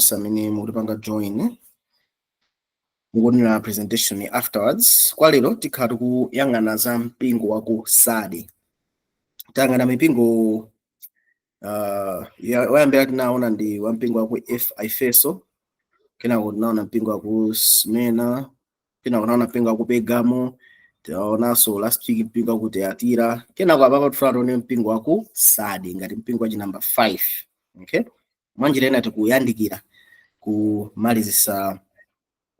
Nonse amene mukutipanga join, mukuonera presentation afterwards. Kwa lero tikhala tikuyang'ana za mpingo wa ku Sade. Tayang'ana mipingo wayambira tinaona ndi wa mpingo wa ku Efeso, kenako tinaona mpingo wa ku Smyrna, kenako tinaona mpingo wa ku Pergamo, tinaonanso last week mpingo wa ku Thyatira, kenako apapa tifuna tione mpingo wa ku Sade ngati mpingo wachi number 5. Okay, mwanjira ina tikuyandikira kumalizisa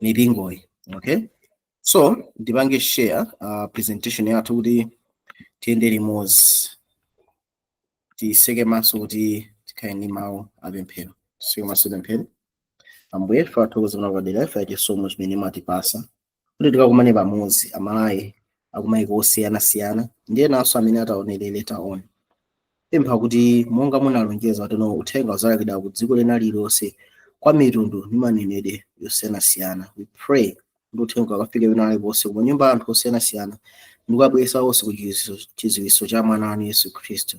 mipingoyi. Okay, so ndipange share presentation yathu kuti tiyende limodzi. Tiseke maso kuti tikhale ndi mawu apemphero. Tiseke maso, pemphero. Ambuye, tathokoza padera ife chisomo chimene mwatipasa kuti tikakumane pamodzi, Amalawi akumayiko osiyanasiyana ndi enanso amene ataonere later on. Pempha kuti monga munalonjeza kuti no uthenga uzalalikidwa ku dziko lina lililonse kwa mitundu ndi manenedwe yosiyanasiyana, we pray kuti uthenga ukafike pena aliponse ku manyumba a anthu osiyanasiyana ndi kukabweretsa onse ku chidziwitso cha mwana wanu Yesu Khristu.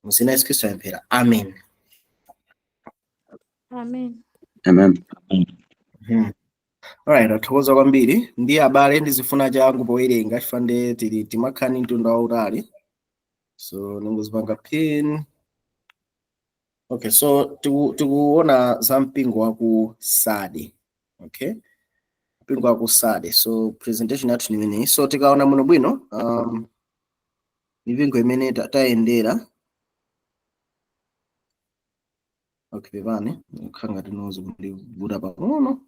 Muzina Yesu Khristu ayemphera, amen. Amen. Amen. Alright, athokoza kwambiri. Ndi abale, ndizifuna changu powerenga chifukwa ndi tili timakhala ndi mtundu wautali, so ningozipanga pin. Okay, so tikuona za mpingo wa ku Sade. Okay, mpingo wa ku Sade. So presentation yathu ni imeneyi. So tikaona muno bwino mipingo imene tayendera. Okay, pepani, kukhala ngati nozi kundivuta pang'ono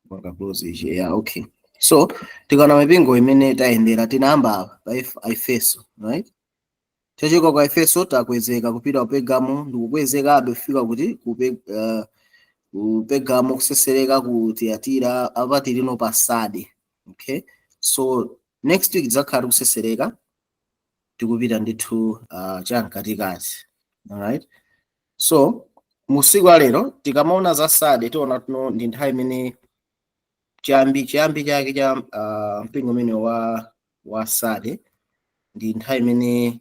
kupanga close ichi. Yeah, okay. So tikaona mipingo imene tayendera, tinayamba apa pa Efeso, right? Tachoka kwa Efeso, takwezeka kupita ku Pergamo, ndikukwezekabe kufika kuti ku Pergamo, kusesereka ku Tiyatira, apa tilino pa Sade. Okay, so next week tidzakhala tikusesereka, tikupita ndithu chamkatikati. Alright, so musiku alero tikamaona za Sade, tiona tuno ndi nthawi imene chiyambi chake cha mpingo umene wa Sade ndi nthawi imene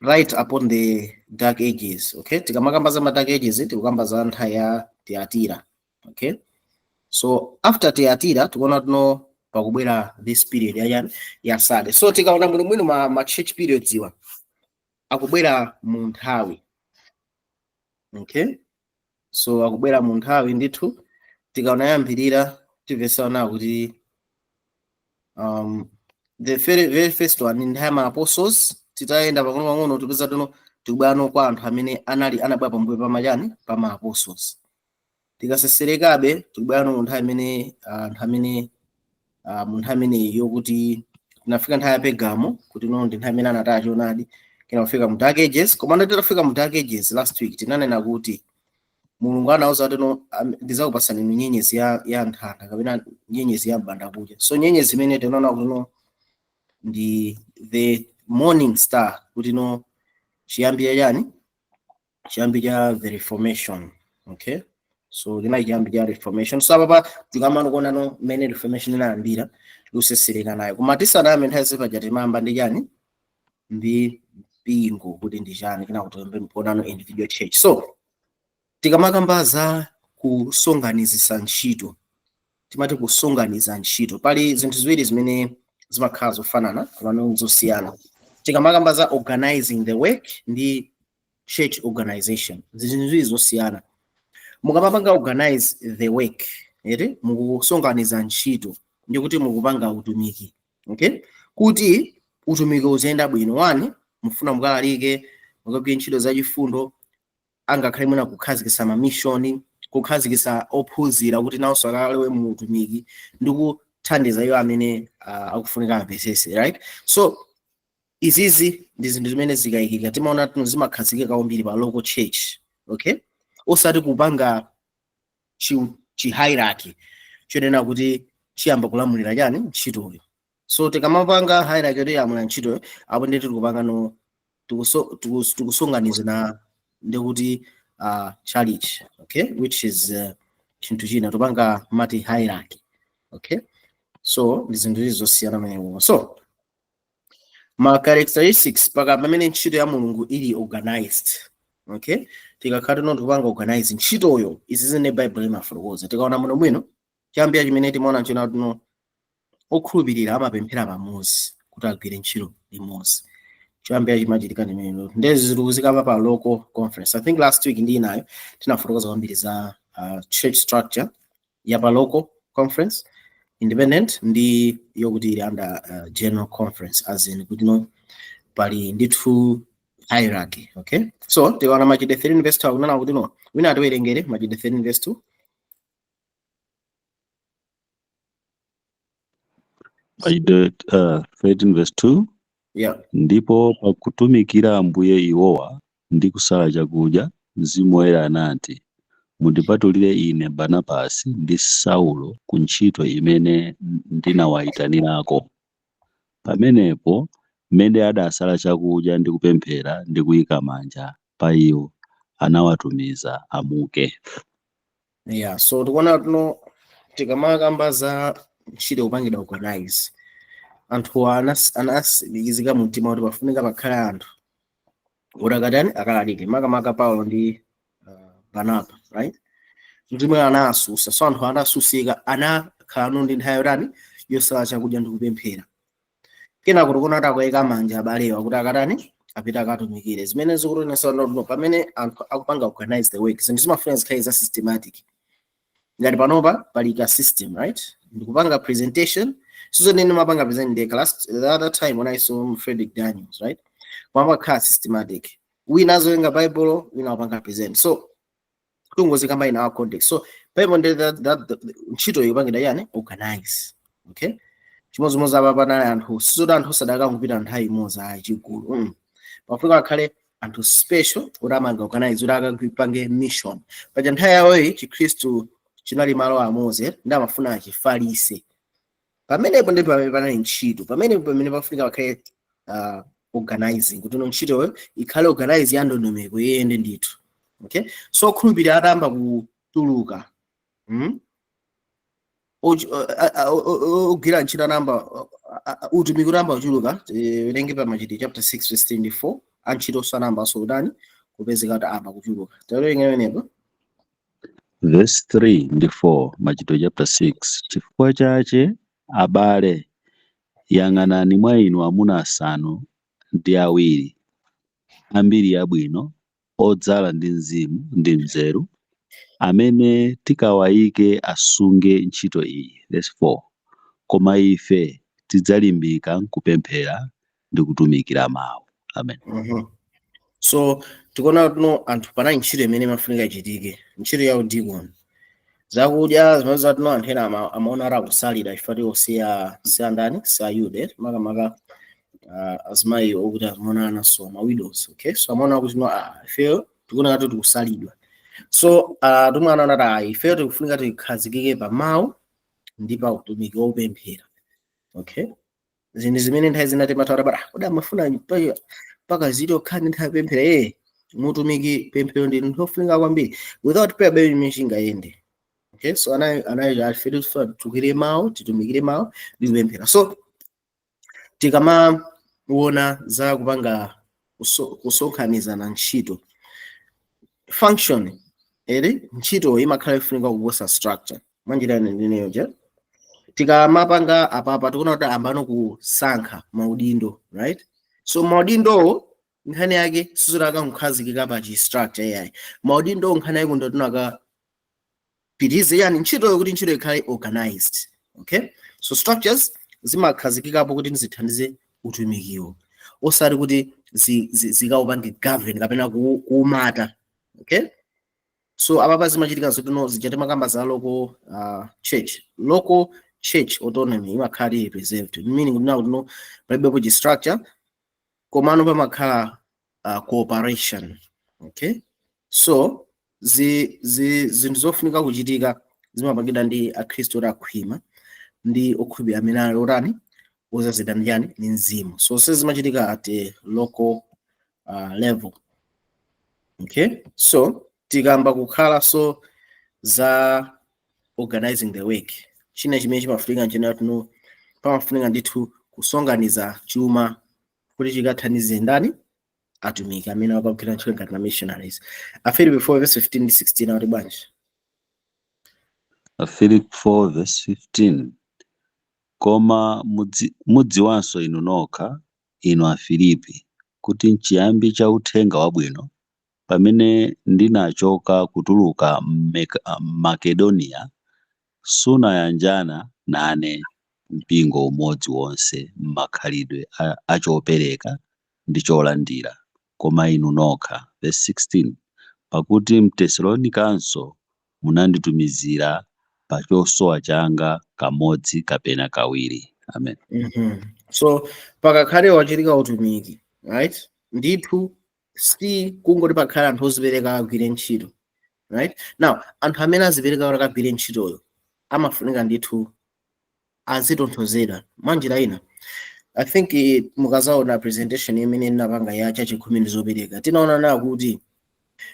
right upon the Dark Ages. Okay, tikamakamba za ma Dark Ages, tikukamba za nthawi ya Tiyatira. Okay, so after Tiyatira tikuona tuno pakubwera this period ya ya Sade. So tikaona bwinobwino ma church periods iwa akubwera mu nthawi. Okay, so akubwera mu nthawi ndithu. Tikaona yambirira, timvesana kuti the very, very first one ndi nthawi ya ma apostles. Titayenda pang'ono pang'ono, tipeza tuno tikubwera kwa anthu amene anali anabwera pambuyo pa machani, pa ma apostles. Tikaseserekabe, tikubwera mu nthawi imene anthu amene mu nthawi imeneyi yokuti tinafika nthawi ya Pergamo, kuti no ndi nthawi imene anataya choonadi, kena kufika mu Dark Ages. Koma titafika mu Dark Ages last week, tinanena kuti Mulungu anawuza kuti no ndizakupasani inu nyenyezi ya nthanda kapena nyenyezi ya mbandakucha. So nyenyezi imene tinaona kuti no ndi the morning star, kuti no chiyambi cha chani, chiyambi cha the Reformation. Okay, so linali chiyambi cha Reformation. So apapa tikamano kuona no mmene Reformation inayambira, tikusesereka nayo. Koma tisanayambe, nthawi zipaja timayamba ndi chani? Ndi mpingo kuti ndi chani, kena kuti kuonano individual church. So tikamakamba za kusonganizisa ntchito, timati kusonganiza ntchito, pali zinthu ziwiri zimene zimakhala zofanana komano zosiyana. Tikamakamba za organizing the work ndi church organization, zinthu ziwiri zosiyana. Mukamapanga organize the work ere, mukusonganiza ntchito, ndikuti mukupanga utumiki. Okay, kuti utumiki uziyenda bwino, one, mufuna mukalalike, mukagwire ntchito zachifundo, angakhale mwina kukhazikitsa mamishoni, kukhazikitsa ophunzira kuti nawonso akalowe mu utumiki ndi kuthandiza iwo amene akufunika amvetsetse, right? So izizi ndi zinthu zimene zikayikika, timaona tino zimakhazikika kwambiri pa local church. Okay, osati kupanga chi hierarchy chonena kuti chiyamba kulamulira chani, ntchitoyo. So tikamapanga hierarchy yoti ilamulira ntchitoyo, apo ndiye tikupanga no tikusonganiza na ndikuti church, okay, which is chinthu china topanga mati hierarchy. Okay, so ndi zinthu izi zosiyana pamenepo. So ma characteristics paka pamene ntchito ya Mulungu ili organized. Okay, tikakhala tino tikupanga organize ntchitoyo, izi zine Bible imafotokoza. Tikaona muno bwino, chiyambira chimene timaona nchona tino okhulupirira amapemphera pamodzi kuti agwire ntchito limodzi. Choyambira chimachitika ndimene ndezi zikuzikamba pa local conference. I think last week ndi inayo tinafotokoza kwambiri za church structure ya pa local conference independent ndi yokuti ili under general conference, as in kuti no pali ndithu hierarchy. Okay, so tikaona Machitidwe 13 verse 2, akunena kuti no, wina atiwerengere Machitidwe 13 verse 2. Machitidwe 13 verse 2. Yeah. Ndipo pakutumikira Ambuye iwowa ndi kusala chakudya, Mzimu Woyera anati, "Mundipatulire ine Barnabasi ndi Saulo ku ntchito imene ndinawayitanirako." Pamenepo mmene adasala chakudya ndi kupemphera ndi kuyika manja pa iwo, anawatumiza amuke. Yeah, so tikuona tuno tikamakamba za ntchito kupangidwa organize, anthu anasimikizika mu mtima kuti pafunika pakhale anthu kuti akatani, akalalike, makamaka Paulo ndi Barnaba, right? Mzimu anasusa, so anthu anasusika, anakhala ndi nthawi yotani, yosala chakudya ndi kupemphera. Kenako tikuona kuti akuyika manja abalewa kuti akatani, apite akatumikire. Zimene zikutionetsa kuti pamene anthu akupanga organize the work, zinthu zimafuna zikhale za systematic. Ngati panopa pali ka system, right? Ndikupanga presentation, sizonene mapanga present ndekha. Last, the other time when I saw Frederick Daniels, right, pamakhala systematic, wina azowerenga Bible, wina apanga present. So tungozikamba in our context. So Bible ndi that ntchito ikupangidwa yani, organize. Okay, chimodzimodzi apa panali anthu, sizoti anthu osadakangopita nthawi imodzi ayi chigulu. Pafunika akhale anthu special kuti amanga organize kuti akapange mission. Paja nthawi yawoyi Chikhristu chinali malo amodzi, ndi amafuna achifalise. Pamenepo ndi pamene panali ntchito, pamenepo pamene pafunika pakhale organizing, kuti no ntchitoyo ikhale organize ya ndondomeko, iyende ndithu. Okay, so khulupirira atamba kutuluka, Ogwira ntchito anamba, utumiki utamba kuchuluka. Werenge pa Machitidwe chapter 6 verse 24, antchito sanamba so kutani, kupezeka kuti amba kuchuluka. Tawerenge pamenepo. Verse 3 ndi 4, Machitidwe chapter 6. Chifukwa chache, abale, yang'anani mwa inu amuna 7 ambiri yabwino, odzala ndi mzimu ndi nzeru, amene tikawayike asunge ntchito iyi. Verse 4. Koma ife tidzalimbika nkupemphera ndi kutumikira mawu. Amen. So tikuona tuno anthu panali ntchito imene imafunika ichitike, ntchito ya udikoni. Zakudya zimene zatino anthu ena amaona ati akusalira chifukwa iwo si andani, si Ayuda, makamaka azimayi okuti amaona anaso ma widows. Okay, so amaona kuti no, ifeyo tikuona kuti tikusalidwa. So tumwe anaona kuti ifeyo tikufunika tikhazikike pa mawu ndi pa utumiki wopemphera. Okay, zinthu zimene nthawi zina timatha kuti kodi amafuna mpaka ziti okhala ndi nthawi yopemphera? Mutumiki pemphero ndi nthu yofunika kwambiri. Without prayer bebe imene chingayende. Okay, so anayi anayi ife tifuna titukire mawu, titumikire mawu ndi kupemphera. So tikamaona za kupanga kusonkhanizana ntchito, function ere ntchito imakhala ifunika kuposa structure. Mwanjira ineneyo je tikamapanga apapa, tikuona kuti ambano kusankha maudindo, right? So maudindowo nkhani yake sizoti kukhazikika pa chi structure yayi. Maudindo nkhani yake ndo tinaka pitize yani ntchitoyo kuti ntchito ikhale organized. Okay, so structures zimakhazikikapo kuti zithandize utumikiwo, osati kuti zikaupange govern kapena kuumata. Okay, so apapa zimachitika zotino zija timakamba za local church, local church autonomy imakhala ili preserved, meaning kuti nakuti no palibepo chi structure, komano pamakhala cooperation. Okay, so zinthu zofunika kuchitika zimapangidwa ndi akhristu oti akhwima ndi okhulupirira amene ali otani, ozazidwa ndi yani, ndi mzimu. So zimachitika at a local level. Okay, so tikamba kukhala so za organizing the work, china chimene chimafunika nchena tuno pamafunika ndithu kusonganiza chuma kuti chikathandize ndani, Atumiki amene akagwira ntchito ngati ma missionaries. Afilipi 4 verse 15 ndi 16 akuti bwanji? Afilipi 4 verse 15: Koma mudziwanso inu nokha, inu Afilipi, kuti nchiyambi cha uthenga wabwino, pamene ndinachoka kutuluka Makedoniya, sunayanjana nane mpingo umodzi wonse m'makhalidwe achopereka ndi cholandira, koma inu nokha. Verse 16: Pakuti mtesalonikanso munanditumizira pa chosowa changa kamodzi kapena kawiri. Amen. So pakakhale wachitika utumiki, right, ndithu si kungoti pakhale anthu ozipereka agwire ntchito. Right now, anthu amene azipereka kuti akagwire ntchitoyo amafunika ndithu azitonthozedwa mwanjira ina. I think mukazaona presentation imene ndinapanga ya chachikhumi ndi zopereka, tinaona na kuti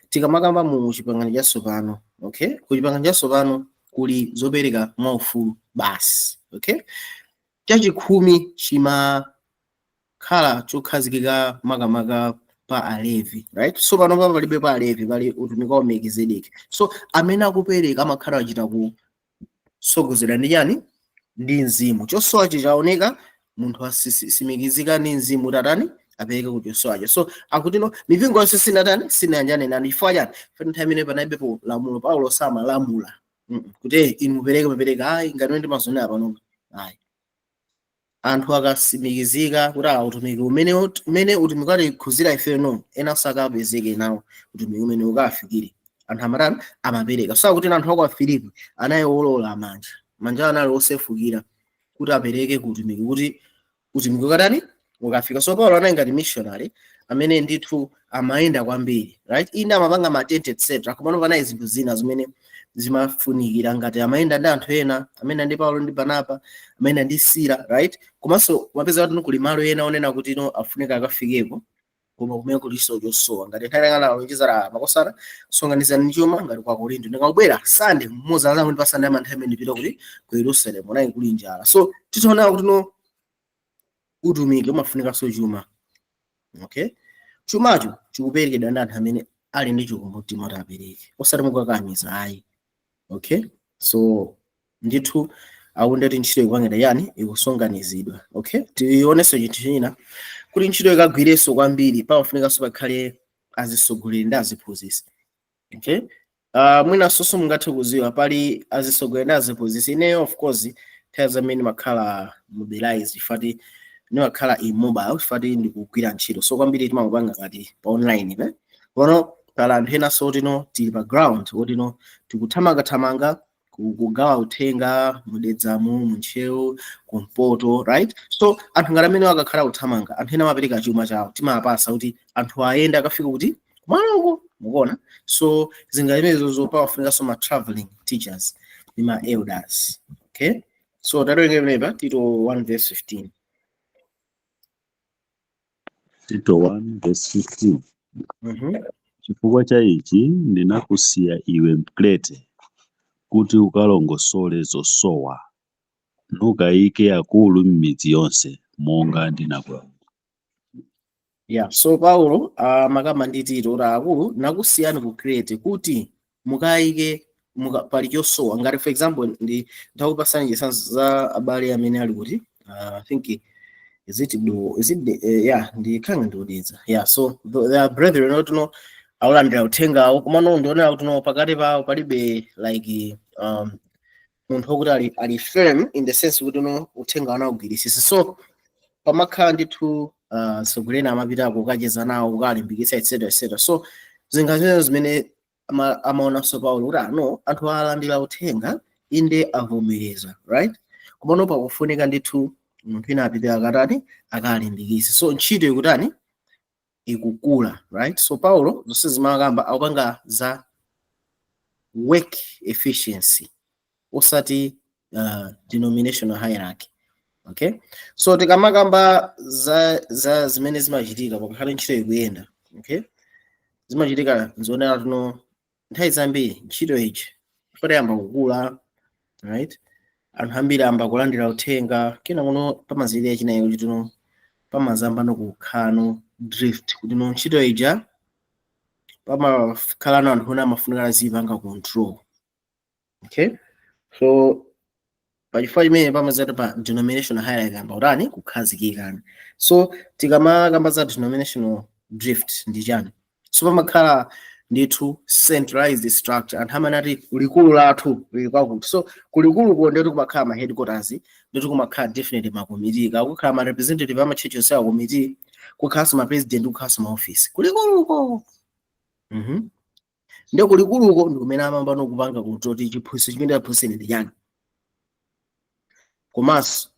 tikamakamba mu Chipangano Chatsopano, okay, ku Chipangano Chatsopano kuli zopereka mwaufulu basi. Okay, chachikhumi chimakhala chokhazikika makamaka pa Alevi, right? So pano pa palibe pa Alevi, pali utumiki wa Melkizedeki. So amene akupereka amakhala achita kusogozera ndi chani? Ndi Mzimu. Chosowa chichaoneka, munthu asimikizika ndi Mzimu kuti atani? Apereke ku chosowacho. So akutino mipingo yonse sinatani? Sinayanjane nani. Chifukwa chani? Chifukwa nthawi imene panalibepo lamulo. Paulo samalamula kuti, "Eh, inu mupereke, mupereke." Ayi, ngati ndi mazonera panopa, ayi. Anthu akasimikizika kuti ah, utumiki umene utumiki watikhuzira ife, no, ena sakapezeke nawo, utumiki umene ukafikire, anthu amatani? Amapereka. So akuti anthu aku Afilipi anali olola manja, manja anali osefukira kuti apereke ku utumiki, kuti utumiki ukatani? Ukafika. So Paulo anali ngati missionary amene ndithu amayenda kwambiri, right? Ine amapanga matente, etc., komano panali zinthu zina zimene zimafunikira, ngati amayenda ndi anthu ena, amene ndi Paulo ndi Barnaba, amayenda ndi Sila, right? Komanso mapeza kuti kuli malo ena onena kuti no, afunika akafikeko, koma kumene kuliso chosowa. Ngati nthawi kana alonjeza makosana songanizani chuma ngati kwa Korinto, ndikabwera Sande mmodzi anza kuti pa Sande amanthawi imene ndipita kuti ku Yerusalemu nayi kuli njala. So titaona kuti no, utumiki umafunikanso chuma. Okay, chumacho chikuperekedwa ndi anthu amene ali ndi chikumbumtima kuti apereke, osati mukakamiza, ayi. Okay, so ndithu akundati ntchito ikupangidwa yani? Ikusonganizidwa. Okay, tionenso chinthu china, kuti ntchito ikagwirenso kwambiri pamafunikanso pakhale azisogoleri ndi aziphunzitsi. Okay, mwinanso mungathe kuziwa pali azisogoleri ndi aziphunzitsi. Ineyo, of course, nthawi zamene ndimakhala mobilized, chifukwa ndimakhala immobile, chifukwa ndikugwira ntchito, so kwambiri timangopanga ngati pa online, ne kono pala anthu enanso otino tili pa ground, otino tikuthamangathamanga kugawa uthenga mudedzamu, muntchewu, kumpoto, right? So anthu ngati amene akakhala kuthamanga, anthu ena amapereka chuma chawo, timapasa kuti anthu ayende akafika kuti kumaloko, mukuona? So zingazimenezo pamafunikanso ma traveling teachers ndi ma elders. Okay, so tawerenge pamenepa Tito 1 verse 15. Tito 1 verse 15. Chifukwa cha ichi ndinakusiya iwe mkrete, kuti ukalongosole zosowa, nukayike akulu m'midzi yonse, monga ndinakulamula. Yeah, so Paulo makamba ndi Tito kuti, akulu, nakusiyani ku Krete kuti mukayike pali chosowa. Ngati for example, ndi ndakupasani chitsanzo za abale amene ali kuti, I think, is it do is it yeah, ndikhanga ndiudidza. Yeah, so there are brethren oti no, akulandira uthengawo, komano ndionera kuti no, pakati pawo palibe like munthu wokuti ali firm in the sense kuti no, uthenga anawugwirisisa. So pamakhala ndithu mtsogoleri amapitako kukacheza nawo, kukalimbikitsa, etc etc. So zinthu zimene zimene amaonanso Paulo kuti ano anthu alandira uthenga, inde, avomereza, right? Komano pakufunika ndithu munthu ina apite akatani? Akalimbikitse. So ntchito ikutani? Ikukula, right? So Paulo zonse zimakamba akupanga za work efficiency, osati denominational hierarchy. Okay, so tikamakamba za zimene zimachitika pakakhala ntchito ikuyenda, okay, zimachitika nzionera tuno nthawi zambiri ntchito iji yamba kukula, right? Anthu ambiri amba kulandira uthenga, kena kuno pamazilira chinayi kuti tuno pamazamba nokukhala drift, kuti no ntchito ija pamakhala na anthu ena amafunika azipanga control. Okay, so pachifukwa chimene pamazati pa denominational hierarchy amba utani kukhazikikana. So tikamakamba za denominational drift ndi chani? So pamakhala ndithu centralized structure, anthu amene ati likulu lathu lili kwakuti. So kulikuluko ndithu kumakhala ma headquarters, ndithu kumakhala definitely ma committee, kakukhala ma representative ama church onse a committee, kukhalanso ma president, kukhalanso ma office kulikuluko. Ndiye kulikuluko ndi kumene amamba nokupanga control kuti chiphunzitso chimene aphunzitseni ndi chani, komanso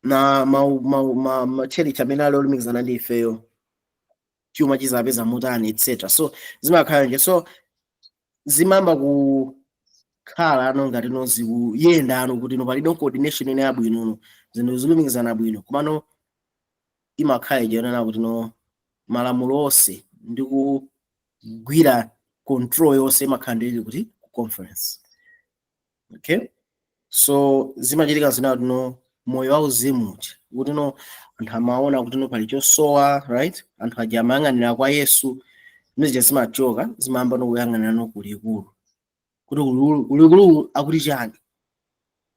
na ma church amene ali olumikizana ndi ifeyo chuma chizapeza mutani, etc. So zimakhala nje, so zimamba kukhala ano ngati no zikuyenda ano kuti no palibe coordination ine yabwino, no zinthu zilumikizana bwino, komano imakhala ijaonana kuti no malamulo onse ndi kugwira control yonse imakhala ndili kuti ku conference. Okay, so zimachitika zina kuti no moyo wauzimu uja kuti no anthu amaona kuti no pali chosowa, right? Anthu aja amayang'anira kwa Yesu, zimene zimachoka, zimayamba nokuyang'anira no kulikulu, kuti kulikulu akuti chani.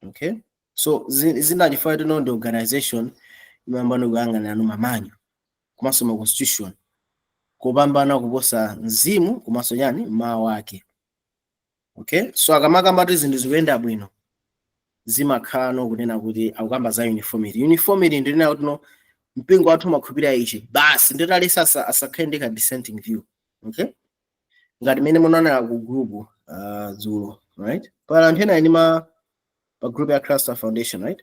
Okay, so zinachifukwa kuti no ndi organization imayamba nokuyang'anira no ma manual komanso ma constitution kupambana kuposa mzimu komanso chani, mawu ake. Okay, so akamakamba kuti zinthu zikuyenda bwino, zimakhala no kunena kuti akukamba za uniformity. Uniformity ndinena kuti no mpingo wathu umakhulupirira ichi basi, nditalesa asakhale ndi ka dissenting view. Okay, ngati mene munaonera ku group dzulo, right? Pala anthu ena ndi pa group ya Cluster Foundation, right?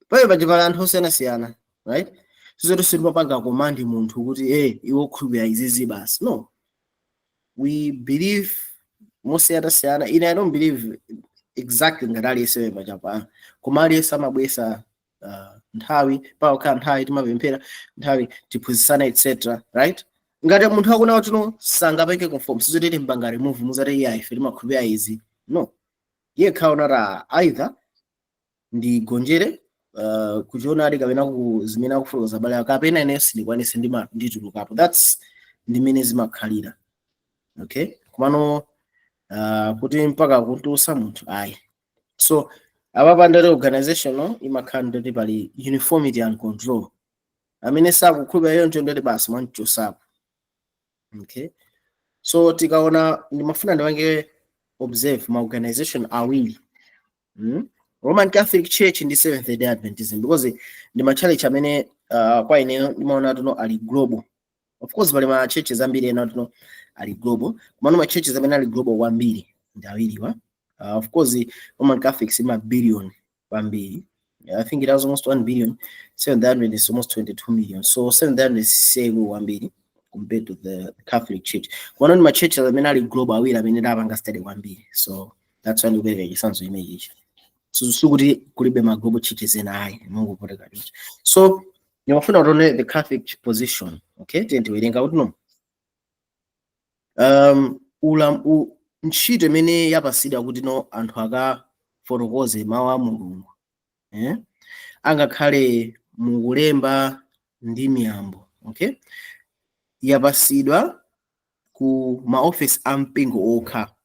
Pale paja pala anthu osiyanasiyana, right? Sizoti sitimapanga command munthu kuti, "Hey, iwe ukhulupirira izizi basi." No, we believe mosiyanasiyana. Ine I don't believe exactly ngati aliyense pachapa, koma aliyense amabwesa nthawi pakakhala nthawi timapemphera, nthawi tiphunzitsana, etc., right? Ngati munthu akuna kuti no sangapeke conform, sizoti timpanga remove, muzati, "Iye, ife timakhulupirira izi." No, iye khaona ta either ndigonjere kuchionadi kapena ku zimene akufotokoza abale ako, kapena ineyo sindikwanise, nditulukapo. That's ndimene zimakhalira. Okay, komano kuti mpaka kutusa munthu, ayi. So apapa ndati organizational imakhala ndati pali uniformity and control. Amene sakukhulupirira yoncho, ndati basi mwanchosapo. Okay, so tikaona, ndimafuna ndipange observe ma organization awiri, Roman Catholic Church ndi Seventh Day Adventism, because ndi ma church amene kwa ineyo ndimaona tuno ali global. Of course pali ma churches ambiri ena tuno ali global, komano ma churches amene ali global kwambiri ndi awiriwa. Of course Roman Catholics ima billion kwambiri. I think it has almost 1 billion. Seventh Day Adventist is almost 22 million. So Seventh Day Adventist sego kwambiri compared to the Catholic Church. Komano ndi ma churches amene ali global awiri amene ndapanga study kwambiri. So that's why ndikupereka chitsanzo imenechi. So sikuti kulibe ma global churches ena, ayi, mungupereka choncho. So ndimafuna tione the Catholic position. Okay, tiye tiwerenga kuti no ntchito imene yapasidwa kuti no anthu akafotokoze mawu a Mulungu, eh? Angakhale mukulemba ndi miyambo, okay, yapasidwa ku maofesi a mpingo okha,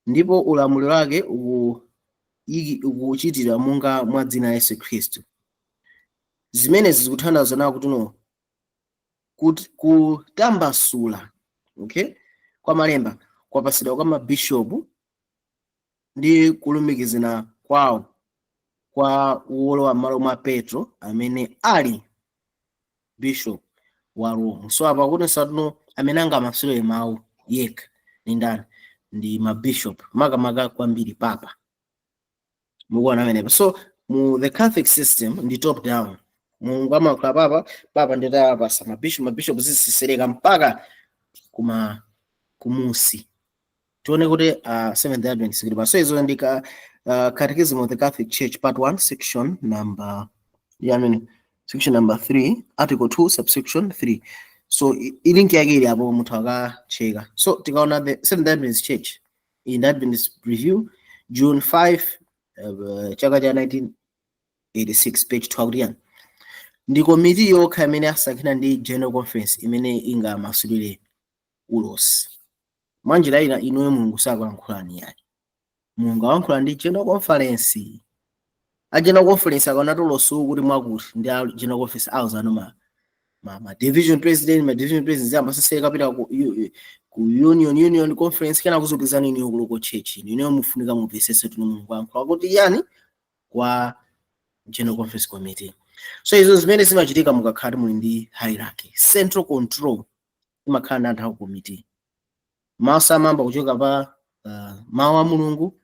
ndipo ulamuliro wake ukuchitidwa monga mwa dzina la Yesu Khristu. Zimenezi zikutanthauza nawo kuti no kuti kutambasula, okay, kwa malemba kwapasidwa kwa mabishopu ndi kulumikizana kwawo kwa wolowa m'malo mwa Petro amene ali bishop wa Rome. So apa kuti nsatuno amene angamasulire mawu yekha ni ndani? Ndi mabishop, makamaka kwambiri papa. Mukuona amenepa? So mu the Catholic system ndi top down. Mulungu amakhala papa, papa nditapasa mabishop, mabishop zisisereka mpaka kuma kumusi. Tione kuti Seventh Adventist kuti pa. So izo ndi ka Catechism of the Catholic Church, part 1, section number, yeah, I mean, section number 3, article 2, subsection 3. So ilink yake ili apo, munthu akacheka. So tikaona the Seventh Adventist Church in the Adventist Review, June 5, chaka cha 1986, page 12 yani. Ndi komiti yokha imene asankhidwa ndi General Conference imene ingamasulire ulosi. Mwanjira ina, inuyo Mulungu sakulankhulani yayi, Mulungu alankhula ndi General Conference. A General Conference akaona ulosi kuti mwakuti, ndi a General Conference awuzano ma division president, ma division president amaseseka kapita ku union conference, kana kuzopezani iniyo ku local church. Iniyo mufunika mumvesese tuno Mulungu ayankhula kuti yani kwa General Conference Committee. So izo zimene zimachitika mukakhala muli ndi hierarchy, central control imakhala ndi anthu aku committee. Mawu samamba kuchoka pa mawu a Mulungu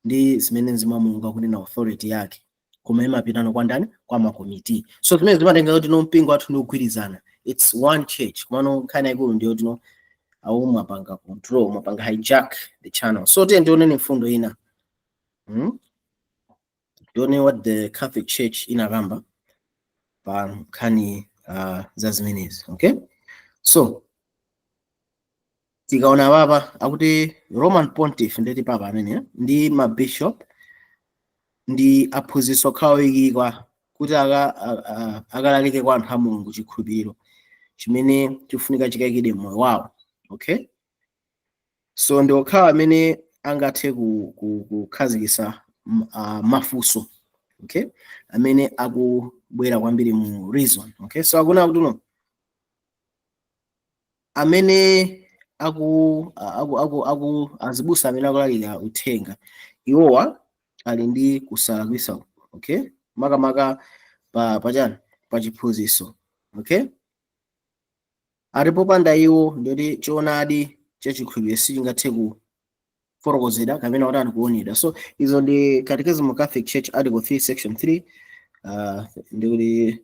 ndi zimene Mzimu wa Mulungu akunena, authority yake, koma imapitano kwa ndani? Kwa makomiti. So zimene zimatenga kuti no mpingo wathu ndi kugwirizana, it's one church. Komano nkhani yaikulu ndiyo tino awu mwapanga control, mwapanga hijack the channel. So tiye ndioneni mfundo ina, Tione what the Catholic Church inakamba pa nkhani za zimenezi. Okay, so tikaona papa akuti Roman Pontiff, ndeti papa amene ndi mabishop ndi aphunzitsi okhala oyikidwa kuti akalalike kwa anthu a Mulungu chikhulupiriro chimene chifunika chikayikidwe mmoyo wawo. Okay, so ndi okhawa amene angathe kukhazikitsa mafunso, okay, amene akubwera kwambiri mu reason. Okay, so akuna kuti no amene aku aku aku aku azibusa amene akulalika uthenga, iwowa ali ndi kusalakwisa, okay, makamaka pa pachani, pa chiphunzitso. Okay, ati popanda iwo ndoti choonadi chachikhulupiriro sichingathe kufotokozedwa kapena kuti kuonedwa. So izo ndi Catechism of Catholic Church, article 3, section 3, ndikuti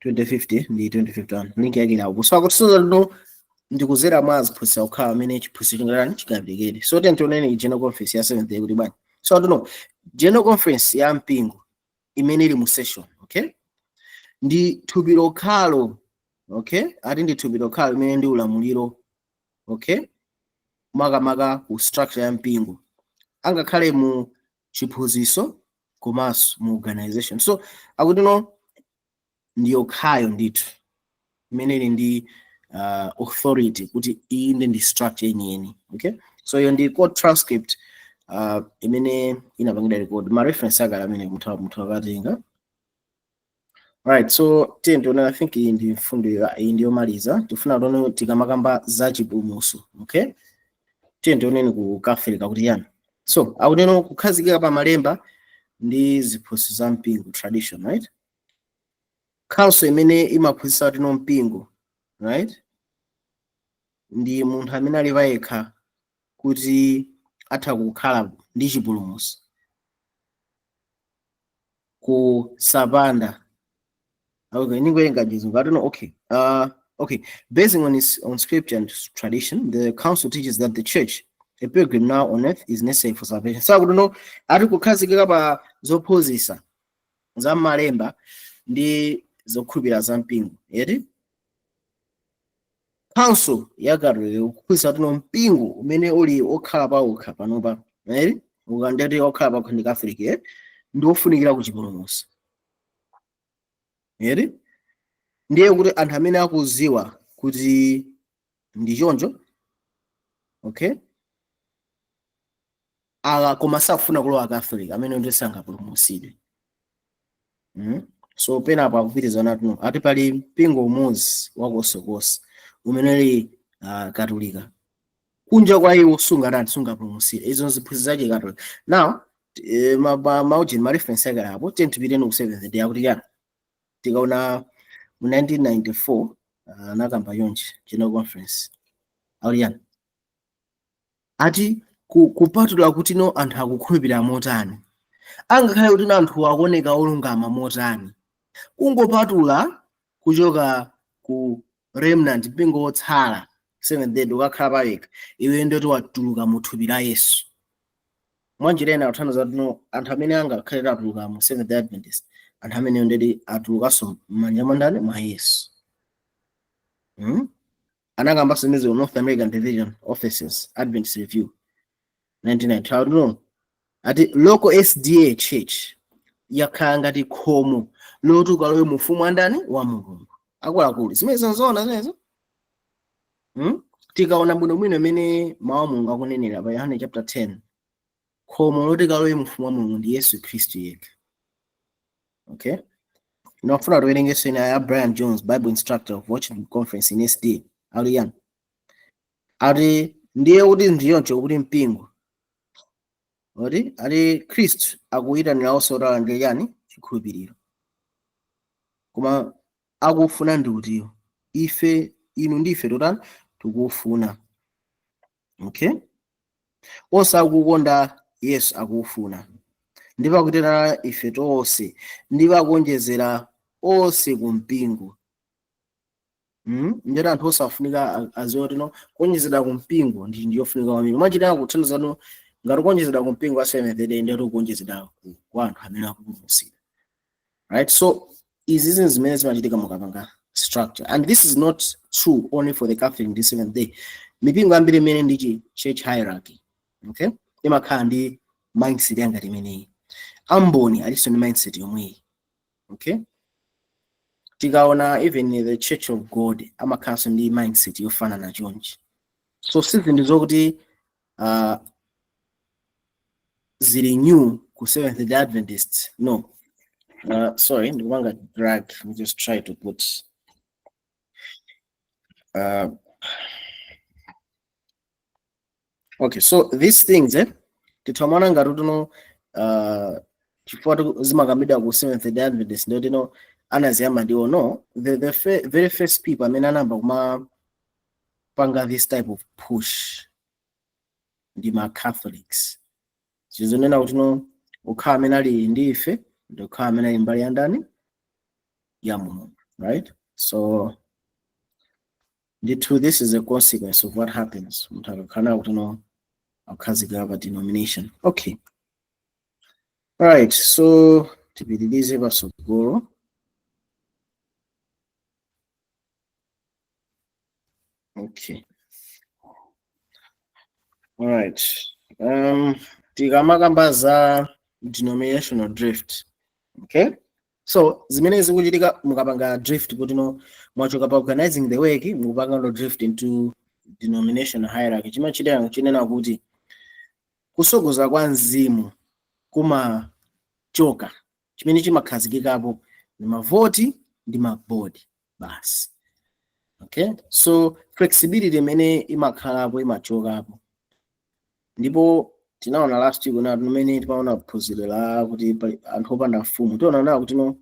2050 ndi 2051, link yake ilapo. So akutisonza no ndikuzera mwa aziphunzitsa okhawa amene chiphunzitso chingatani, chingaperekedwe. So tiye tionene General Conference ya Seventh Day kuti bwanji. So atuno General Conference ya mpingo imene ili mu session, okay, ndi thupi lokhalo, okay, ati ndi thupi lokhalo limene ndi ulamuliro, okay, makamaka ku structure ya mpingo, angakhale mu chiphunzitso komanso mu organization. So akuti no ndi yokhayo ndithu imene ili ndi authority kuti iyi ndi structure yeniyeni. Okay, so iyo ndi court transcript imene inapangidwa record, ma reference akale amene munthu akatenga. Right, so tiye tione. I think iyi ndi mfundo, iyi ndi yomaliza. Tifuna tione tikamakamba za chipulumutso. Okay, tiye tioneni ku Catholic kuti yani. So akunena kukhazikika pa malemba ndi ziphunzitso za mpingo, tradition, right? Council imene imaphunzitsa kuti no mpingo, right, ndi munthu amene ali payekha kuti atha kukhala ndi chipulumutso kusapanda. Okay, ningowerenga Chizungu. I don't know. Okay, okay, basing on scripture and tradition, the council teaches that the church, a pilgrim now on earth, is necessary for salvation. So akuti no ati kukhazikika pa zophunzitsa za malemba ndi zokhulupirira za mpingo, yeti council ya Katolika kuphunzitsa kuti no mpingo umene uli okhala pawokha panopa, eri ukandeti okhala pawokha ndi Catholic, ndi ofunikira ku chipulumutso, eri ndiye kuti anthu amene akuziwa kuti ndi choncho, okay, ala koma sakufuna kulowa Catholic, amene ndi sangapulumutsidwe. So penapo akupitiriza nati ati pali mpingo umodzi wakonsekonse umene uli Katolika. Kunja kwa iwo sungatani, sungapulumutsidwe. Izo ziphunzitso zake Katolika. Now maujini, ma reference ake apo. Tiye tipiteni ku Seventh Day akuti chani. Tikaona mu 1994 anakamba yonje General Conference akuti chani. Ati kupatula kuti no anthu akukhulupirira motani, angakhale kuti no anthu akuoneka olungama motani, kungopatula kuchoka ku remnant, mpingo wotsala, Seventh Day, ukakhala pawekha, iwe ndoti watuluka mu thupi la Yesu. Mwanjira ina kuthandiza kuti no anthu amene angakhale atuluka mu Seventh Day Adventist, anthu ameneyo ndeti atulukanso m'manja mwa ndani? Mwa Yesu. Anakambanso imenezo North American Division Offices, Adventist Review 1992 no ati local SDA church yakhala ngati khomo. Loti ukalowe mu ufumu wa ndani? Wa Mulungu. Akuluakulu, zimenezo nzoona zimenezo? Tikaona bwinobwino imene mawu a Mulungu akunenera pa Yohane chapter 10, khomo loti kalowe mu ufumu wa Mulungu ndi Yesu Khristu yekha. Okay, ndinafuna tiwerengenso ina ya Brian Jones, Bible instructor of Washington Conference in SD. Ali yani ati ndiye kuti ndiyoncho kuti mpingo oti ati Khristu akuyitanira onse kuti alandire yani? Chikhulupiriro. Koma akufuna ndi utiyo? Ife, inu ndife totani? Tikufuna. Okay, onse akukonda Yesu akufuna, ndipo akutera ife tonse, ndipo akuonjezera onse ku mpingo. Ndiyoti anthu osafunika aziwe kuti no, kuonjezera ku mpingo ndi ndiyofunika kwambiri. Mwachitaka kuthandiza no, ngati kuonjezera ku mpingo wa Seventh Day, ndiyoti kuonjezera kwa anthu amene akupulumutsidwa, right? So izi zinthu zimene zimachitika mukapanga structure, and this is not true only for the Catholic ndi Seventh Day. Mipingo ambiri imene ndi church hierarchy, okay, imakhala ndi mindset yangati imeneyi. Amboni alinso ndi mindset yomweyi. Okay, tikaona even the Church of God amakhalanso ndi mindset yofanana chonchi. So si zinthu zokuti zili new ku Seventh Day Adventists, no. Sorry, ndikupanga drag. Let me just try to put okay, so these things, tithamana ngati tuno chifukwa zimakambidwa ku Seventh Day Adventist ndiyo tino anaziyamba ndiwo. No, the very first people amene anayamba kumapanga this type of push ndi ma Catholics. Zizonena kuti no, ukhala amene ali ndi ife ndi ukhala amene ali mbali ya ndani? Ya Mulungu, right? So ndithu this is a consequence of what happens munthu akakhala kuti no, akukhazikika pa denomination. Okay, alright, so tipitirize pasogolo. Okay, alright, tikamakamba za denominational drift, okay, so zimene zikuchitika mukapanga drift kuti no, mwachoka pa organizing the work, mukupanga no drift into denominational hierarchy, chimachitika chinena kuti kusogoza kwa mzimu kumachoka, chimene chimakhazikikapo ndi mavoti ndi mabodi basi. Okay, so flexibility imene imakhalapo imachokapo. Ndipo tinaona last week na pamene timaona phunziro la kuti anthu opanda mfumu, tiona nawo kuti no,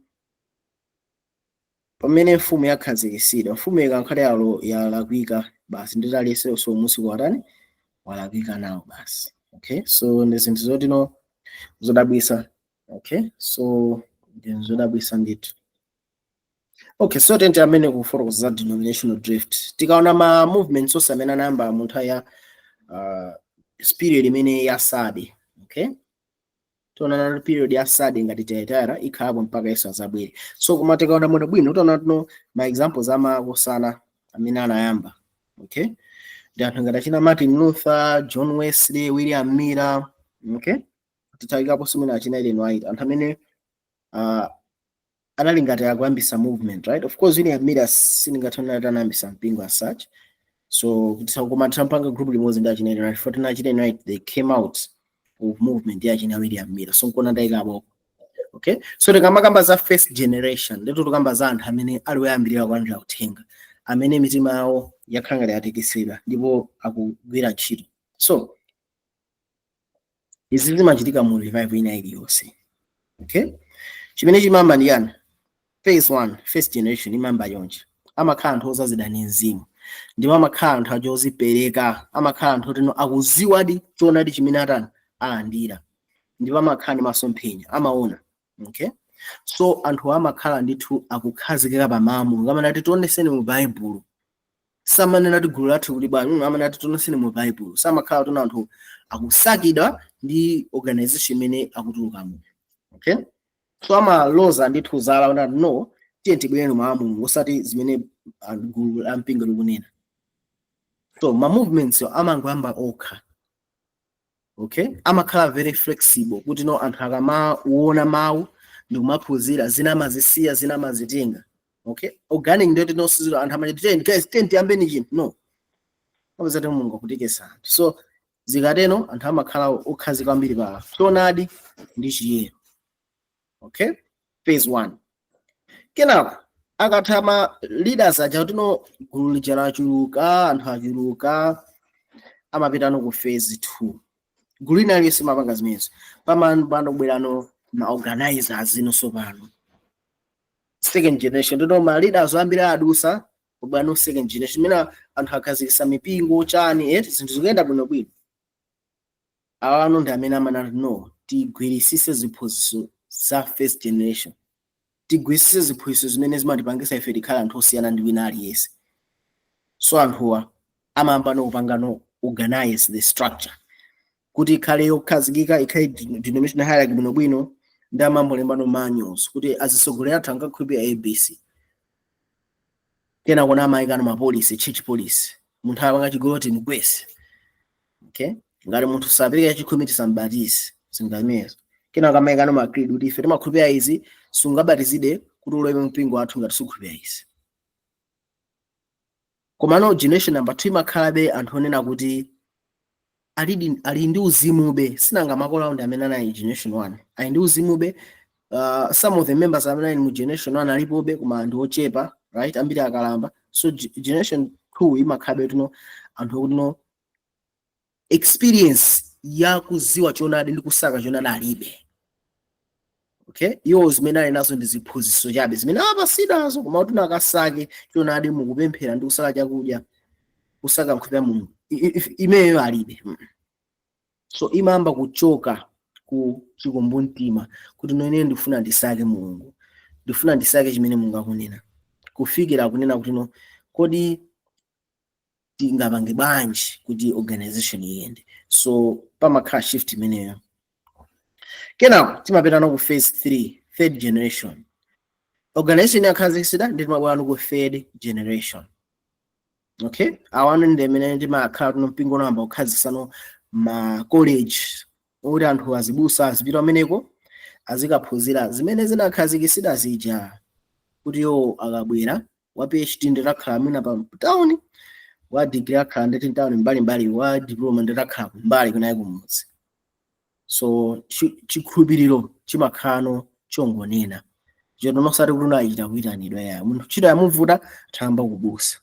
pamene mfumu yakhazikitsidwa, mfumu ikakhale yalo yalakwika basi, nditi aliyense so musi watani? Walakwika nawo basi. Okay, so ndi zinthu zoti no, zodabwisa. Okay, so ndi zodabwisa ndithu. Okay, so tente amene kufotokoza za denominational drift, tikaona ma movements onse amene anayamba mu nthawi ya period imene ya Sade, okay, tiona na period ya Sade ngati Thyatira ikhalapo mpaka Yesu azabwere. So koma tikaona bwino bwino, tiona tuno ma examples amakosana amene anayamba, okay, ndi anthu ngati achina Martin Luther, John Wesley, William Miller. Okay, titayikaponso mwina achina Ellen White, anthu amene anali ngati akuyambisa movement, right? Of course William Miller sindingathe kuti anayambisa mpingo as such, so koma titampanga group limodzi ndi achina Ellen White, for achina Ellen White they came out of movement ya achina William Miller, so nkona ndayikapo. Okay, so tikamakamba za first generation, ndithu tikamba za anthu amene ali woyambirira kulandira uthenga, amene mitima yawo yakhala ngati yatekesedwa ndipo akugwira ntchito. So izi zimachitika mu revival ina iliyonse. Okay, chimene chimamba ndi yani? Phase 1, first generation imamba yonje, amakhala anthu ozazidwa ndi mzimu, ndipo amakhala anthu aja ozipereka, amakhala anthu otino akuziwadi choonadi chimene atani? Alandira, ndipo amakhala ndi masomphenya, amaona. Okay, so anthu amakhala ndithu akukhazikika pa mawu a Mulungu. Amanati tioneseni mu Baibulo, samanena kuti gulu lathu kuli bwanji, amanati tioneseni mu Baibulo. Samakhala tuna anthu akusakidwa ndi organization imene akutulukamo. Okay, so amaloza ndithu zala kuti no, tiye tibwere mawu a Mulungu, osati zimene gulu la mpingo likunena. So ma movements amangoyamba okha. Okay, amakhala very flexible kuti no, anthu akamaona mawu Ndikumaphunzira, zina amazisiya, zina amazitenga. Okay, organic ndiyo tinosizira anthu amati, "Tiyeni guys, tiyeni tiyambeni chinthu." No, apezati Mulungu akutikesa anthu. So zikateno anthu amakhala okhazika kwambiri pa choonadi ndi chiyero. Okay, phase one. Kenako akatha ma leaders aja, tino gulu lija lachuluka, anthu achuluka, amapitano ku phase two. Gulu lina liyonse mapanga zimenezo, pamapano kubwerano ma organizers inonso pano, second generation. Ndino ma leaders ambiri adusa, kubwerano second generation imene anthu akhazikitsa mipingo, chani, zinthu zikuyenda bwinobwino. Awano ndi amene amanati, "No, tigwirisise ziphunzitso za first generation, tigwirisise ziphunzitso zimene zimatipangisa ife tikhala anthu osiyana ndi wina aliyense." So anthuwa amayamba nokupanga no organize the structure kuti ikhale yokhazikika, ikhale denominational hierarchy bwinobwino, ndi amambolemba no manuals kuti azisogolera athu angakhulupirira ABC. Kena kona amayikano ma policy, church policy: munthu apanga chigololo timugwese, okay, ngati munthu sapereka chikhumi tisambatize, zinthu. Kena kamayikano ma creed kuti ife timakhulupirira izi, sungabatizide kuti ulowe mpingo wathu ngati sukhulupirira izi. Komano generation number 2 imakhalabe anthu onena kuti ali ndi uzimube. Sinanga makolo awo ndi amene anali generation 1, ali ndi uzimube. Some of the members amene ali mu generation 1 alipobe, koma ndi ochepa, right? Ambiri akalamba. So generation 2 imakhalabe tuno anthu okuti no experience yakuziwa choonadi ndi kusaka choonadi alibe. Okay, iwo zimene ali nazo ndi ziphunzitso chabe zimene apasidazo, koma kuti nakasake choonadi mukupemphera ndi kusala chakudya, kusaka nkhope ya Mulungu, imeneyo alibe. So imayamba kuchoka ku chikumbumtima kuti, "No, ine ndifuna ndisake Mulungu, ndifuna ndisake chimene Mulungu akunena," kufikira kunena kuti, "No, kodi tingapange bwanji kuti organization iyende?" So pamakhala shift imeneyo. Kenako timapitano ku phase 3, third generation. Organization yakhazikitsidwa ndi timabwera ku third generation. Okay, awano ndi amene timakhala tuno mpingo unayamba kukhazikitsano ma college oti anthu azibusa azipita ameneko, azikaphunzira zimene zinakhazikitsidwa zija, kuti yo akabwera wa PhD nditakhala mwina pa town, wa degree akhala nditi town mbalimbali, wa diploma nditakhala kumbali kunayi kumudzi. So chikhulupiriro chimakhalano chongonena chero, nosati kuti unachita kuyitanidwa yayo. Munthu ntchito yamuvuta, thamba kubusa.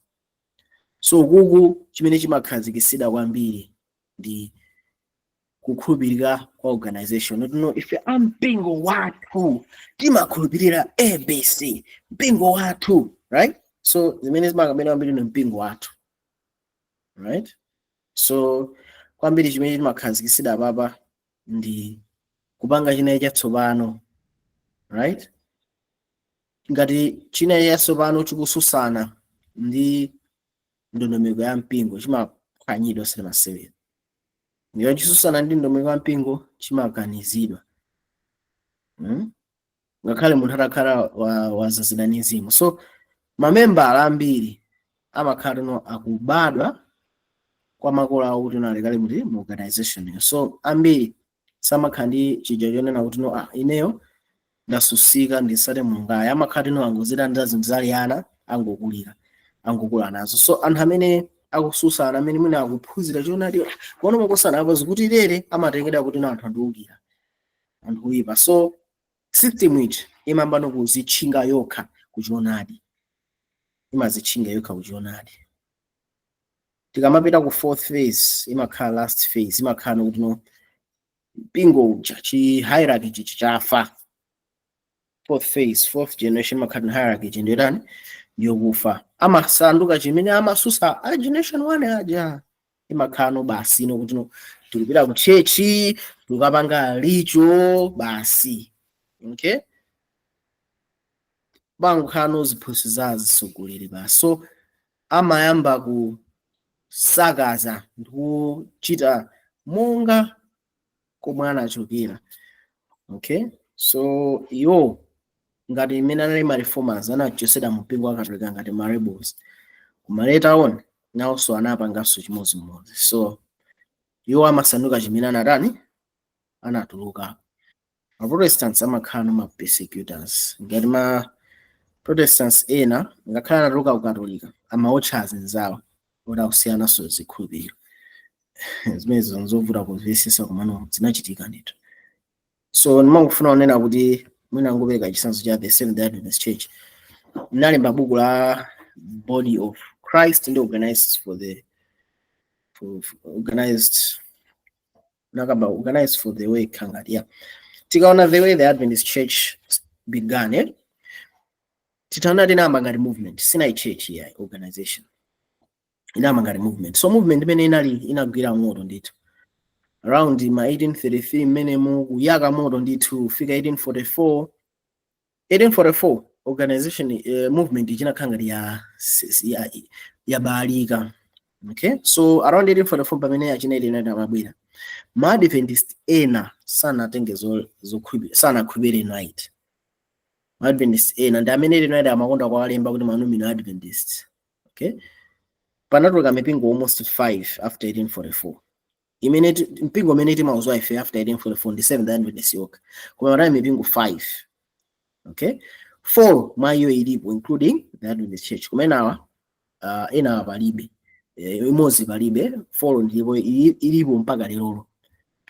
So kuku chimene chimakhazikitsidwa kwambiri ndi kukhulupirika kwa organization. No, ife ampingo wathu timakhulupirira ABC, mpingo wathu, right? So zimene zimakambena kwambiri ni mpingo wathu, right? So kwambiri chimene chimakhazikitsidwa papa ndi kupanga chinayi chatsopano, right? Ngati chinayi chatsopano chikususana ndi ndondomeko ya mpingo, chimaphwanyidwa silimasewera. Ndiyo chisusana ndi ndondomeko ya mpingo, chimakanizidwa. Ngakhale munthu atakhala wazazidwa ndi mzimu. So mamembala ambiri amakhala no akubadwa kwa makolo awo kuti no alikale muti mu organization iyo. So ambiri samakhala ndi chija chonena kuti, "No, ah, ineyo ndasusika, ndisate Mulungu." Aya amakhala no angozilandira zinthu zali ana, angokulira, angokula nazo. So anthu amene akususana, amene mwina akuphunzira choonadi kuona makosana apo zikuti lere, amatengedwa kuti no anthu andiwukira, anthu oyipa. So system iji imayamba kuzitchinga yokha kuchoonadi, imazitchinga yokha kuchoonadi. Tikamapita ku fourth phase, imakhala last phase, imakhala kuti no mpingo uja, chi hierarchy chichi chafa. Fourth phase, fourth generation, imakhala ni hierarchy chi ndiyotani? Ndiyokufa. Amasanduka chimene amasusa a generation one aja. Imakhala no basi no kuti no tikupita ku church, tikapanga licho basi. Okay, bangokhala no ziphunzitso za azitsogoleri basi. So amayamba kusakaza ndi kuchita monga komwe anachokera. Okay, so iwo ngati imene anali ma reformers, anachosedwa mu mpingo wa Katolika ngati ma rebels, koma later on nawonso anapanganso chimodzimodzi. So iwo amasanduka chimene anatani? Anatuluka. Ma Protestants amakhala no ma persecutors. Ngati ma Protestants ena ngakhale anatuluka kukatolika, amaotcha azinzawo oti akusiyanaso zikhulupiriro. Zimenezo nzovuta kumvetsetsa, komano zinachitika ndithu. So ndimangofuna kunena kuti mwina ngopereka chitsanzo cha the Seventh Adventist Church. Nalemba buku la Body of Christ ndi organized for the for organized, nakamba organized for the way kangati. Yeah, tikaona the way the Adventist Church began, eh? Titaona tinayamba ngati movement, sinali church, yeah, organization inayamba ngati movement. So movement imene inali inagwira moto ndithu around ma 1833 mmenemu, kuyaka moto ndithu kufika 1844. 1844 organization, movement chinakhala ngati ya yabalika. Okay, so around 1844 pamene achina ena amabwera, ma Adventist ena sanatenge zokhulupirira, sanakhulupirire White. Ma Adventist ena ndi amene Ellen White amakonda kuwalemba kuti ma nominal Adventist. Okay, panatuluka mipingo almost 5 after 1844. Imene mpingo umene timauzwa ife after 1844 ndi Seventh Adventist yokha, koma panali mipingo 5. Okay, 4 mwa iyo ilipo, including the Adventist Church. Kumene awa ena palibe, imodzi palibe, 4 ndipo ilipo mpaka lerolo.